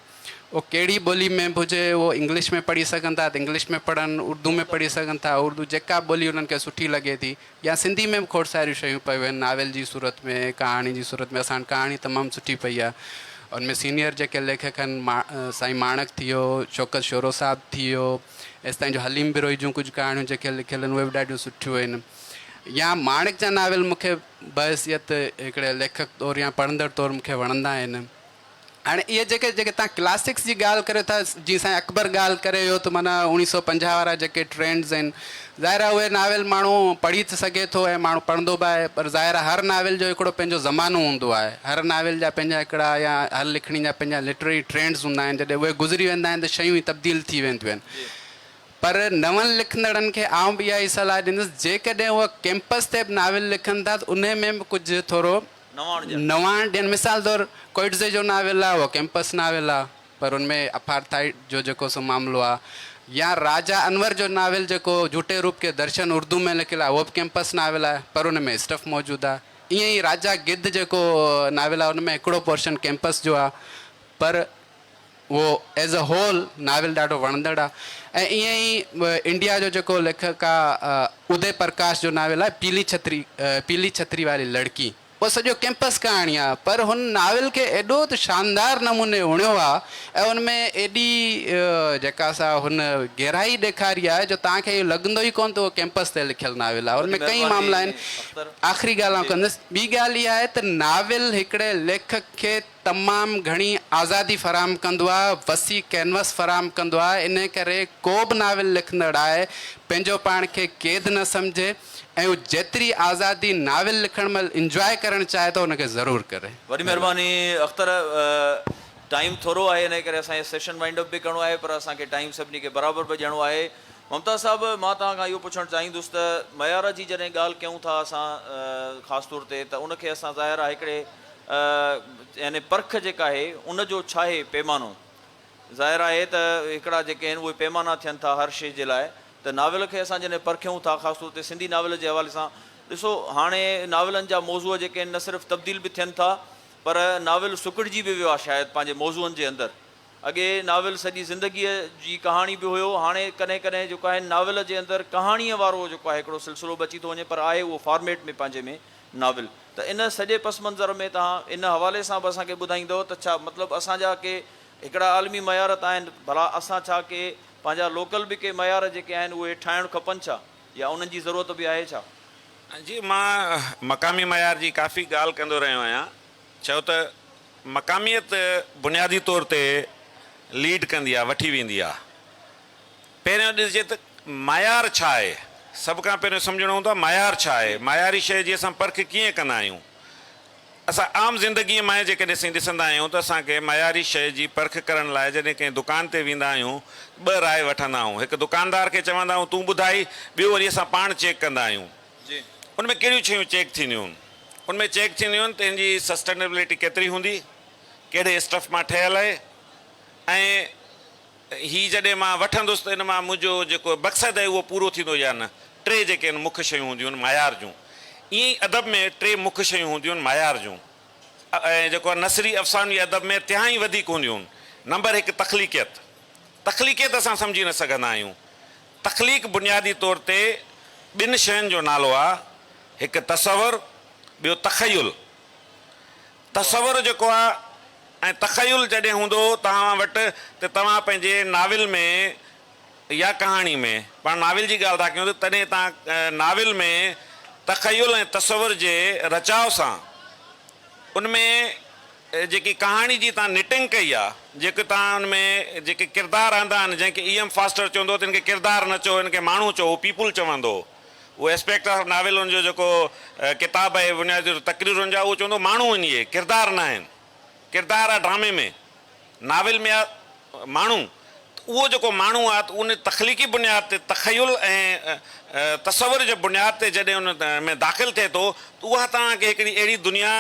اهو ڪهڙي ٻولي ۾ به هجي، اهو انگلش ۾ پڙهي سگهن ٿا ته انگلش ۾ پڙهن، اردو ۾ پڙهي سگهن ٿا اردو، جيڪا ٻولي انهن کي سٺي لڳي ٿي يا سنڌي ۾ به کوڙ ساريون شيون پيون آهن، ناول جي صورت ۾، ڪهاڻي جي صورت ۾، اسان وٽ ڪهاڻي تمام سٺي پئي آهي. ان ۾ سينيئر جيڪي ليکڪ آهن، سائين ماڻڪ ٿي ويو، شوڪت شورو صاحب ٿي ويو، ايستائين جو حليم بروهي جون ڪجهه ڪهاڻيون جيڪي لکيل آهن اهي به ڏاڍيون سٺيون آهن يا ماڻڪ جا ناول مون کي بحيثيت هڪڙي ليکڪ طور يا پڙهندڙ طور مون کي وڻندا آهن. هاڻي اهي جيڪي جيڪي توهان ڪلاسڪس جي ڳالهه ڪريو ٿا جيئن سائين اڪبر ڳالهه ڪري ويو ته معنيٰ اوڻيهه سئو پنجاهه وارا جيڪي ٽرينڊز آهن ظاهر آهي اهي ناول ماڻهو پڙهي ته سگهي ٿو ۽ ماڻهو پڙهندو به آهي پر ظاهر آهي هر ناول جو هڪڙو پنهنجو زمانو هوندو آهي هر ناول جا پنهنجا هڪڙا يا هر لکڻي جا پنهنجا لٽرري ٽرينڊز هوندا آهن جڏهن اهي گذري ويندا آهن ته شيون ئي تبديل ٿي وينديون آهن پر نون لکندڙن کي آئون به اها ئي صلاح ڏيندس جيڪڏهن اهي ڪيمپس تي به ناول لکن ٿا ته انهي ۾ به ڪجهه ٿورو نواڻ ڏين مثال طور ڪوئٽزي جو ناول آهي اهو ڪيمپس ناول آهي پر ان ۾ اپارٿائيڊ جو جيڪو سو معاملو آ يا راجا انور جو ناول جيڪو جهوٽي روپ ڪي درشن اردو ۾ لکيل آ اهو به ڪيمپس ناول آهي پر ان ۾ اسٽف موجود آ ائين ئي راجا گڌ جيڪو ناول آ ان ۾ هڪڙو پورشن ڪيمپس جو آ پر اهو ايز ا هول ناول ڏاڍو وڻندڙ آ ۽ ائين ئي انڊيا جو جيڪو ليکڪ آ ادي پرڪاش جو ناول آ پيلي ڇتري پيلي ڇتري واري لڙڪي اهو سڄو ڪيمپس ڪهاڻي آ پر هن ناول کي ايڏو ته شاندار نموني اڻيو آ ۽ ان ۾ ايڏي جيڪا سا هن گهرائي ڏيکاري آهي جو توهان کي اهو لڳندو ئي ڪونه ته اهو ڪيمپس تي لکيل ناول آ. ان وڏي ۾ ڪئين مهرباني معاملا آهن. اختر. آخري ڳالهه آئون جي. ڪندس. ٻي ڳالهه اها آهي ته ناول هڪڙي ليکڪ کي تمام گهڻي آزادي فراهم ڪندو آ، وسيع ڪينوس فراهم ڪندو آ، انهي ڪري ڪو به ناول لکندڙ آهي پنهنجو پاڻ کي قيد نه سمجهي ۽ هو جيتري آزادي ناول لکڻ مهل انجواء ڪرڻ چاهي ٿو ان کي ضرور ڪري. وڏي مهرباني اختر ٽائيم ٿورو آهي انهي ڪري اسان کي سيشن وائنڊ اپ به ڪرڻو آهي پر اسان کي ٽائيم سڀني کي برابر به ڏيڻو آهي ممتاز صاحب مان توهان کان اهو پڇڻ چاهيندس ته معيار جي جڏهن ڳالهه ڪيون ٿا اسان خاص طور تي ته ان کي اسان ظاهر آهي هڪڙي يعني پرک جيڪا آهي ان جو ڇاهي پيمانو ظاهر آهي ته هڪڙا جيڪي آهن اهي پيمانا ٿين ٿا هر شيء جي لاء ته ناول کي اسان جڏهن پرکيون ٿا خاص طور تي سنڌي ناول جي حوالي سان ڏسو هاڻي ناولن جا موضوع جيڪي آهن نه صرف تبديل به ٿين ٿا پر ناول سڪڙجي به ويو آهي شايد پنهنجي موضوعن جي اندر اڳي ناول سڄي زندگيء جي ڪهاڻي به هيو هاڻي ڪڏهن ڪڏهن جيڪو آهي ناول جي اندر ڪهاڻيء وارو جيڪو آهي هڪڙو سلسلو به اچي ٿو وڃي پر آهي اهو فارميٽ ۾ پنهنجي ۾ ناول ته ان سڄي پس منظر ۾ توهان ان حوالي سان به اسان کي ٻڌائيندؤ ته ڇا مطلب اسان جا ڪي هڪڙا عالمي معيار ته آهن ڀلا اسان ڇا ڪي پنهنجا لوڪل به ڪي معيار جيڪي آهن اهي ٺاهڻ کپن ڇا يا انهن جي ضرورت به آهي ڇا؟ جي مان مقامي معيار جي ڪافي ڳالهه ڪندو رهيو آهيان ڇو ته مقاميت بنيادي طور تي ليڊ ڪندي آهي وٺي ويندي آهي. پهريون ڏسجي ته معيار ڇا آهي؟ سڀ کان پهريون سمجهڻو هوندو آهي معيار ڇا آهي؟ معياري شيء جي اسان پرک ڪيئن ڪندا آهيون؟ اسان عام زندگيء مان جيڪڏهن اسين ڏسندا آهيون ته اسان کي معياري شيء جي پرک ڪرڻ لاء جڏهن ڪنهن دڪان تي ويندا آهيون ٻه راء وٺندا آهيون. هڪ دڪاندار کي چوندا آهيون تون ٻڌائي، ٻيو وري اسان پاڻ چيڪ ڪندا آهيون. ان ۾ ڪهڙيون شيون چيڪ ٿينديون آهن؟ ان ۾ چيڪ ٿينديون آهن ته ان جي سسٽينبلٽي ڪيتري هوندي، ڪهڙي اسٽف مان ٺهيل آهي ۽ هي جڏهن مان وٺندس ته ان مان منهنجو جيڪو مقصد آهي اهو پورو ٿيندو يا نه. ٽي جيڪي آهن مک شيون هونديون آهن معيار جون. ائين ئي ادب ۾ ٽي مک شيون هونديون آهن معيار جون ۽ جيڪو آهي نثري افسانوي ادب ۾ تهائين وڌيڪ هونديون آهن. نمبر هڪ تخليقيت. تخليقيت اسان سمجهي نه سگهندا آهيون. تخليق بنيادي طور تي ٻن شين جو نالو آهي، هڪ تصور ٻيو تخيل. تصور جيڪو آ ۽ تخيل جڏهن هوندو توهان وٽ ته توهان پنهنجي ناول ۾ يا ڪهاڻي ۾، پاڻ ناول جي ڳالهه ٿا ڪيون ته تڏهن توهان ناول ۾ تخيل ۽ تصور جي رچاء سان ان ۾ جيڪي ڪهاڻي جي توهان نٽنگ ڪئي آ، جيڪي توهان ان ۾ جيڪي ڪردار آندا آهن، جنهن کي اي ايم فاسٽر چوندو هو ته ان کي ڪردار نه چئو، ان کي ماڻهو چئو، هو پيپل چوندو هو. اهو اسپيڪٽ آف ناول ان جو جيڪو ڪتاب آهي بنيادي طور تقريرن جا، اهو چوندو هو ماڻهو آهن اهي، ڪردار نه آهن. ڪردار آ ڊرامي ۾، ناول ۾ آ ماڻهو. ته اهو جيڪو ماڻهو آ ته ان تخليقي بنياد تي تخيل ۽ تصور جي بنياد تي جڏهن ان ۾ داخل ٿئي ٿو ته اها توهان کي هڪڙي اهڙي دنيا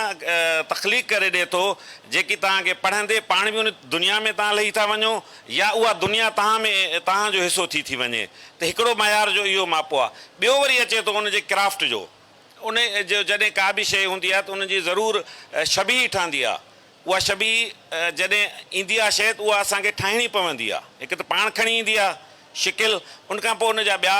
تخليق ڪري ڏئي ٿو جيڪي توهان کي پڙهندي پاڻ به ان دنيا ۾ توهان لهي ٿا وڃو يا اها دنيا توهان ۾ توهان جو حصو ٿي ٿي وڃي ته هڪڙو معيار جو اهو ماپو آ. ٻيو وري اچي ٿو ان جي ڪرافٽ جو. ان جو جڏهن ڪا به شيء هوندي آ ته ان جي ضرور شبيهه ٺهندي آ. اها شبيهه جڏهن ايندي آ شيء ته اها اسان کي ٺاهڻي پوندي آ. هڪ ته پاڻ کڻي ايندي آ شڪل، ان کان پوء ان جا ٻيا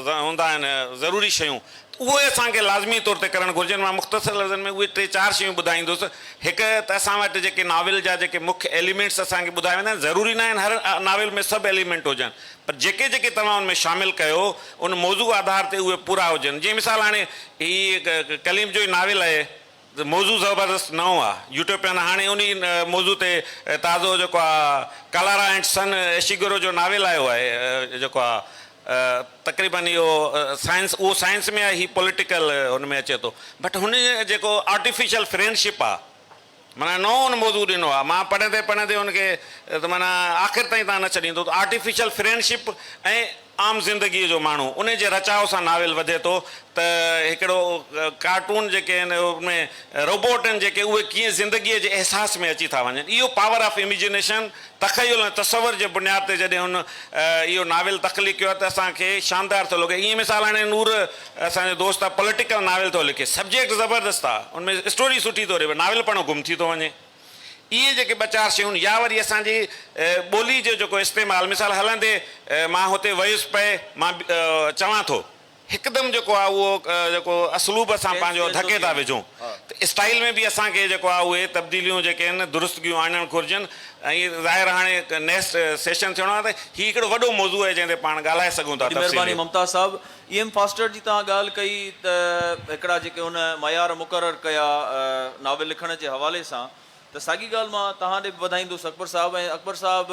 هوندا آهن ضروري شيون ته اهي اسان کي لازمي طور تي ڪرڻ گهرجن. مان مختصر لفظن ۾ اهي ٽي چار شيون ٻڌائيندس. هڪ ته اسان وٽ جيڪي ناول جا جيڪي مک ايليمينٽس اسان کي ٻڌايا ويندا آهن، ضروري نه آهن هر ناول ۾ سڀ ايليمينٽ هجن، پر جيڪي جيڪي توهان ان ۾ شامل ڪيو ان موضوع آڌار تي اهي پورا هجن. جيئن مثال هاڻي هي ڪليم جو ئي ناول آهي ته موضوع زبردست نئون آ يوٽوپين هاڻي انهي موضوع تي تازو جيڪو آ ڪلارا اينڊ سن ايشيگورو جو ناول آيو آهي جيڪو آ تقريبن اهو سائنس اهو سائنس ۾ آهي هي پوليٽيڪل ان ۾ اچي ٿو بٽ هن جيڪو آرٽيفيشل فرينڊشپ آ معنيٰ نئون ان موضوع ڏنو آ مان پڙهندي پڙهندي ان کي ته معنيٰ آخر تائين تان نه ڇڏيندو ته آرٽيفيشل فرينڊشپ ۽ عام زندگيء جو ماڻهو ان جي رچاء سان ناول وڌي ٿو ته هڪڙو ڪارٽون جيڪي آهن ان ۾ روبوٽ آهن جيڪي اهي ڪيئن زندگيء جي احساس ۾ اچي ٿا وڃن اهو پاور آف اميجينيشن تخيل ۽ تصور جي بنياد تي جڏهن هن اهو ناول تخليق ڪيو آهي ته اسان کي شاندار ٿو لڳي ائين مثال هاڻي نور اسان جو دوست آهي پوليٽيڪل ناول ٿو لکي سبجيڪٽ زبردست آهي ان ۾ اسٽوري سٺي ٿو ڏي پر ناول پڻو گم ٿي ٿو وڃي. اهي جيڪي ٻه چار شيون يا وري اسان جي ٻولي جو جيڪو استعمال مثال هلندي مان هتي ويس پئي مان چوان ٿو هڪدم جيڪو آهي اهو جيڪو اسلوب اسان پنهنجو ڌڪي ٿا وجهون ته اسٽائيل ۾ به اسان کي جيڪو آهي اهي تبديليون جيڪي آهن درستگيون آڻڻ گهرجن ۽ ظاهر هاڻي نيڪسٽ سيشن ٿيڻو آهي ته هي هڪڙو وڏو موضوع آهي جنهن تي پاڻ ڳالهائي سگهون ٿا وڏي مهرباني تفصيلي. ممتاز صاحب. اي ايم فاسٽر جي توهان ڳالهه ڪئي ته هڪڙا جيڪي هن معيار مقرر ڪيا ناول لکڻ جي حوالي سان ته ساڳي ڳالهه مان توهان ڏي به وڌائيندس اڪبر صاحب ۽ اڪبر صاحب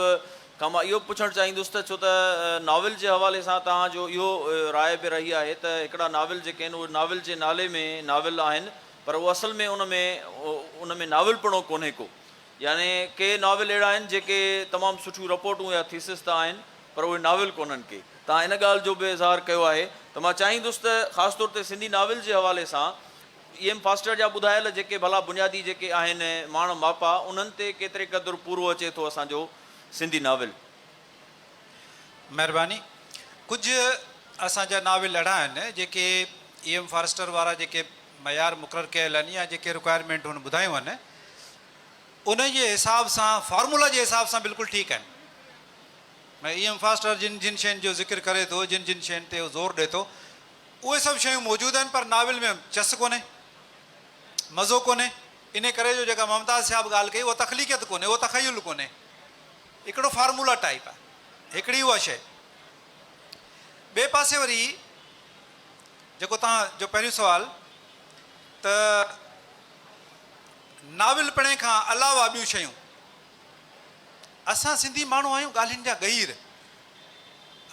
کان مان اهو به پڇڻ چاهيندس ته ڇو ته ناول جي حوالي سان توهان جو اهو راء به رهي آهي ته هڪڙا ناول جيڪي آهن اهي ناول جي نالي ۾ ناول آهن پر اهو اصل ۾ ان ۾ ان ۾ ناول پڻو ڪونهي ڪو يعني ڪي ناول اهڙا آهن جيڪي تمام سٺيون رپورٽون يا ٿيسز ته آهن پر اهي ناول ڪونهن ڪي. توهان ان ڳالهه جو به اظهار ڪيو آهي ته مان چاهيندس ته خاص طور تي سنڌي ناول جي حوالي سان اي ايم فاسٽر جا ٻڌايل جيڪي ڀلا بنيادي جيڪي آهن ماڻ ماپا انهن تي ڪيتري قدر پورو اچي ٿو اسان جو سنڌي ناول. مهرباني. ڪجهه اسان جا ناول اهڙا آهن جيڪي اي ايم فارسٽر وارا جيڪي معيار مقرر ڪيل آهن يا جيڪي رڪوائرمينٽ هن ٻڌايون آهن ان جي حساب سان فارمولا جي حساب سان بلڪل ٺيڪ آهن. اي ايم فاسٽر جن جن شين جو ذڪر ڪري ٿو، جن جن شين تي هو زور ڏئي ٿو، اهي سڀ شيون موجود آهن پر ناول ۾ چس ڪونهي، مزو ڪونهي، انهي ڪري جو جيڪا ممتاز صاحب ڳالهه ڪئي اها تخليقيت ڪونهي، اهو تخيل ڪونهي، هڪڙو فارمولا ٽائيپ آهي، هڪڙي اها شيء. ٻئي پاسي وري جيڪو توهان جو پهريون سوال ته ناول پڙهڻ کان علاوه ٻيون شيون، اسان سنڌي ماڻهو آهيون ڳالهين جا ڳهير.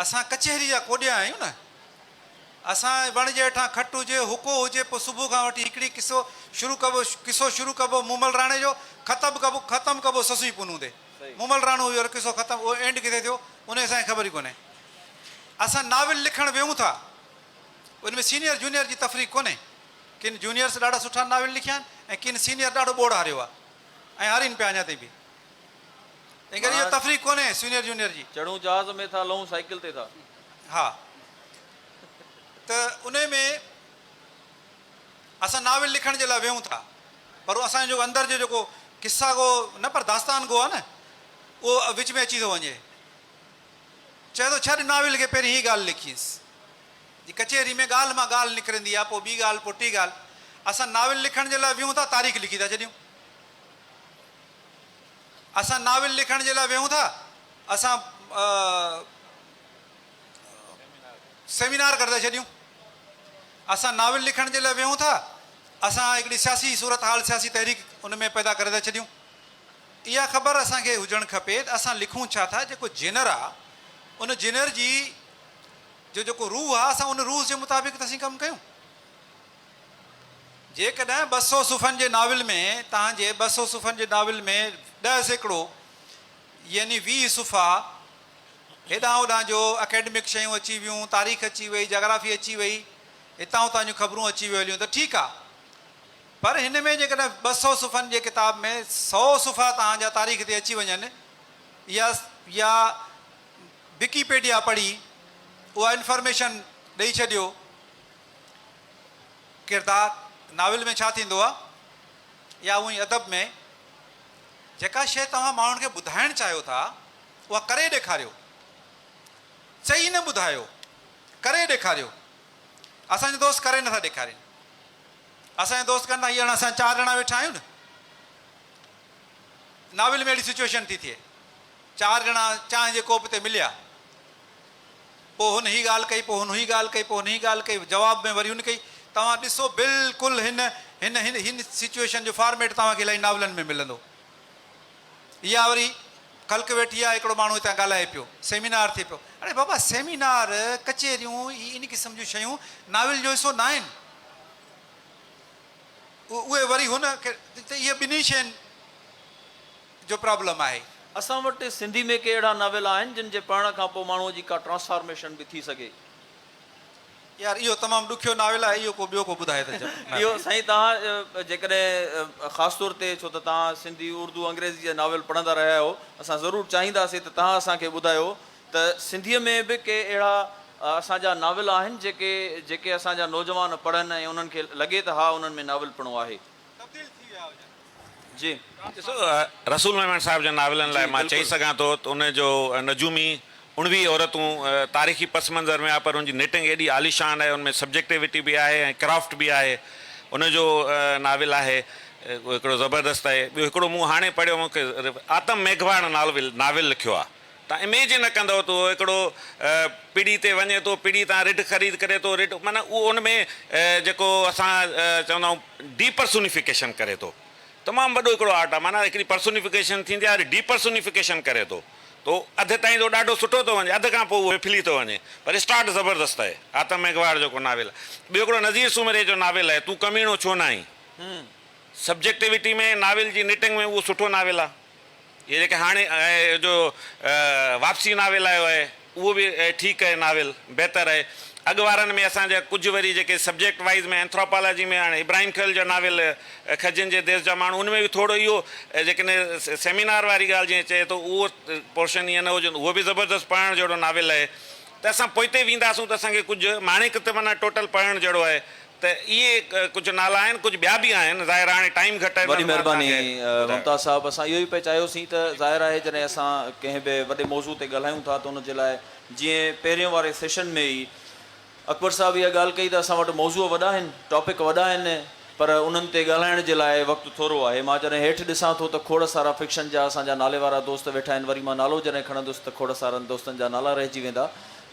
اسان ڪچهري جا ڪوڏيا آهيون نه. اسان وڻ جي هيٺان کٽ هجي، حقو هجي پوء صبح کان وٺي هڪڙي قصو شروع ڪبو قصو شروع ڪبو مومل راڻي جو ختم ڪبو ختم ڪبو سسئي پنهون تي. مومل راڻو هيو قصو ختم اهو اينڊ ڪٿي ٿيو ان جي اسان کي خبر ئي ڪونهي. اسان ناول لکڻ ويهون ٿا ان ۾ سينيئر جونيئر جي تفريق ڪونهي. ڪن جونيئرس ڏاڍا سٺا ناول لکيا آهن ۽ ڪن سينيئر ڏاڍو ٻوڙ هاريو آهي. ۽ هارين پيا اڃا تائين به. تنهن ڪري اهو تفريق ڪونهي سينيئر جونيئر جي. چڙهون جهاز ۾ ٿا لهون سائيڪل تي ٿا. ها ته انهي ۾ اسان ناول لکڻ جي لاء ويهون ٿا پر اسان جو اندر جو جيڪو قصا گو نه پر داستان گو آهي نه اهو وچ ۾ اچي ٿو وڃي. چئي ٿو ڇڏ ناول کي پهرين هي ڳالهه لکيس. جي ڪچهري ۾ ڳالهه مان ڳالهه نڪرندي آهي پوء ٻي ڳالهه پوء ٽي ڳالهه. اسان ناول لکڻ جي لاء ويهون ٿا تاريخ لکي ٿا ڇڏيون. اسان ناول لکڻ جي لاء ويهون ٿا اسان سيمينار ڪري ٿا ڇڏيون. اسان ناول لکڻ جي لاء ويهون ٿا اسان هڪڙي سياسي صورتحال سياسي تحريڪ ان ۾ پيدا ڪري ٿا ڇڏيون. اها خبر اسان کي هجڻ کپي ته اسان لکون ڇا ٿا جيڪو جينر آ ان جينر جي جو جيڪو روح آ اسان ان روح جي مطابق ته اسين ڪم ڪيون. جيڪڏهن 200 صفحن جي ناول ۾ توهان جي 200 صفحن جي ناول ۾ 10% يعني 20 صفحا هيڏانهن هوڏانهن جو اڪيڊمڪ شيون اچي ويون، تاريخ اچي وئي، جاگرافي اچي وئي، هتان هتان جون خبرون اچي ويون هليون ته ٺيڪ آ پر هن ۾ جيڪڏهن 200 صفحن جي ڪتاب ۾ 100 صفحا توهان جا تاريخ تي اچي وڃن يا يا وڪيپيڊيا پڙهي اها انفارميشن ڏئي ڇڏيو ڪردار ناول ۾ ڇا ٿيندو آ يا اونئي ادب ۾ جيڪا شيء توهان ماڻهن کي ٻڌائڻ چاهيو ٿا اها ڪري ڏيکاريو چئي نه ٻڌايو ڪري ڏيکاريو اسان جا دوست ڪري نٿا ڏيکارين اسان جا دوست ڪن ٿا هي هاڻ اسان چار ڄڻا ويٺا آهيون نه ناول ۾ اهڙي سچويشن ٿي ٿئي چار ڄڻا چانهه جي ڪوپ تي مليا پوء هن هي ڳالهه ڪئي، پوء هن هي ڳالهه ڪئي، پوء هن هي ڳالهه ڪئي، جواب ۾ وري هن ڪئي. توهان ڏسو بلڪل هن هن هن هن سچوئيشن جو فارميٽ توهان کي الاهي ناولن ۾ ملندو. يا وري خلق ويٺي آهي هڪڙو ماڻهو هتان ڳالهائي پيو، سيمينار ٿئي پيو. اڙي بابا سيمينار، ڪچهريون هي ان قسم جون شيون ناول جو حصو ناهن. اهي وري هن کي ته اهي ٻنهي شين. جو پرابلم آهي. اسان وٽ سنڌي ۾ ڪي اهڙا ناول آهن جن جي پڙهڻ کان پوء ماڻهوء جي ڪا ٽرانسفارميشن به ٿي سگهي. يار اهو تمام ڏکيو ناول آهي اهو ڪو ٻيو ڪو ٻڌائي ته جپ. اهو سائين توهان جيڪڏهن خاص طور تي ڇو ته توهان سنڌي اردو انگريزي جا ناول پڙهندا رهيا آهيو اسان ضرور چاهينداسين ته توهان اسان کي ٻڌايو ته سنڌيء ۾ به ڪي اهڙا اسان جا ناول آهن جيڪي جيڪي اسان جا نوجوان پڙهن ۽ انهن کي لڳي ته ها انهن ۾ ناول پڻو آهي. تبديل ٿي ويا هجن. جي. ڏسو رسول ميمڻ صاحب جي ناولن لاء جي مان چئي بلڪل. سگهان ٿو ته ان جو نجومي 19 عورتون تاريخي پس منظر ۾ آهي پر ان جي نٽنگ ايڏي عاليشان آهي ان ۾ سبجيڪٽيوٽي به آهي ۽ ڪرافٽ به آهي ان جو ناول آهي اهو هڪڙو زبردست آهي ٻيو هڪڙو مون هاڻي پڙهيو مون کي آتم ميگهواڙ ناول ناول لکيو آهي تان اميجن نه ڪندؤ ته اهو هڪڙو پڙي تي وڃي ٿو پڙي تان رڍ خريد ڪري ٿو رڍ معنيٰ اهو ان ۾ جيڪو اسان چوندا آهيون ڊي پرسونيفڪيشن ڪري ٿو تمام وڏو هڪڙو آرٽ آهي معنيٰ هڪڙي پرسونيفڪيشن ٿيندي آهي وري ڊي پرسونيفڪيشن ڪري ٿو ته اڌ تائين ته ڏاڍو سٺو ٿو وڃي اڌ کان پوء اهو ڦلي ٿو وڃي پر اسٽارٽ زبردست آهي آتم ميگهواڙ جيڪو ناول آهي ٻيو هڪڙو نذير سومري جو ناول آهي تون ڪميڻو ڇو نه آهين سبجيڪٽيوٽي ۾ ناول جي نٽنگ ۾ اهو سٺو ناول آهي. اهي جيڪي هاڻي جو واپسي ناول آيو آهي اهو به ٺيڪ آهي ناول بهتر آهي اڳ وارن ۾ اسان جا ڪجهه وري جيڪي سبجيڪٽ وائيز ۾ اينٿراپالاجي ۾ هاڻي ابراهيم خليل جو ناول کجين جي ديس جا ماڻهو ان ۾ به ٿورو اهو جيڪڏهن سيمينار واري ڳالهه جيئن چئي ٿو اهو پورشن ائين نه هجي اهو به زبردست پڙهڻ جهڙو ناول آهي ته اسان پوئتي وينداسون ته اسان کي ڪجهه ماڻڪ ته معنيٰ ٽوٽل پڙهڻ جهڙو آهي ته اهي ڪجهه نالا آهن، ڪجهه ٻيا به آهن، ظاهر آهي هاڻي ٽائيم گهٽ آهي وڏي نه ته مان توهان مهرباني کي ٻڌايو. ممتاز صاحب اسان اهو ئي پئي چاهيوسين ته ظاهر آهي جڏهن اسان ڪنهن به وڏي موضوع تي ڳالهايون ٿا ته ان جي لاء جيئن پهرين واري سيشن ۾ ئي اڪبر صاحب اها ڳالهه ڪئي ته اسان وٽ موضوع وڏا آهن ٽاپڪ وڏا آهن پر انهن تي ڳالهائڻ جي لاء وقت ٿورو آهي مان جڏهن هيٺ ڏسان ٿو ته کوڙ سارا فڪشن جا اسان جا نالي وارا دوست ويٺا آهن وري مان نالو جڏهن کڻندس ته کوڙ سارن دوستن جا نالا رهجي ويندا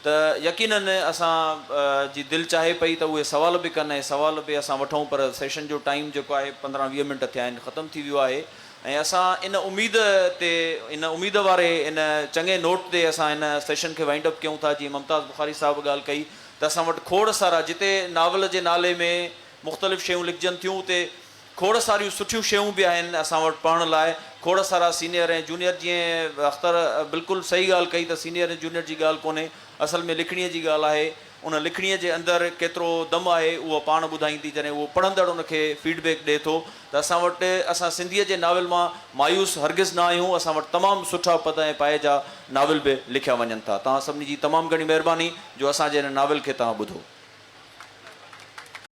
ته يقينن اسان جي دل چاهي پئي ته اهي سوال به ڪن ۽ سوال به اسان وٺون پر سيشن جو ٽائيم جيڪو آهي 15 20 منٽ ٿيا آهن ختم ٿي ويو آهي ۽ اسان ان اميد تي ان اميد واري ان چڱي نوٽ تي اسان هن سيشن کي وائنڊ اپ ڪيون ٿا جيئن ممتاز بخاري صاحب ڳالهه ڪئي ته اسان وٽ کوڙ سارا جتي ناول جي نالي ۾ مختلف شيون لکجن ٿيون اتي کوڙ ساريون سٺيون شيون به آهن اسان وٽ پڙهڻ لاء کوڙ سارا سينيئر ۽ جونيئر جيئن اختر بلڪل صحيح ڳالهه ڪئي ته سينيئر ۽ جونيئر جي ڳالهه ڪونهي اصل ۾ لکڻيء جي ڳالهه آهي ان لکڻيء جي اندر ڪيترو دم آهي اهو پاڻ ٻڌائيندي جڏهن اهو پڙهندڙ ان کي فيڊ بيڪ ڏئي ٿو ته اسان وٽ اسان سنڌيء جي ناول مان مايوس هرگز نه آهيون اسان وٽ تمام سٺا پد ۽ پائي جا ناول به لکيا وڃن ٿا توهان سڀني جي تمام گهڻي مهرباني جو اسان جي هن ناول کي توهان ٻڌو.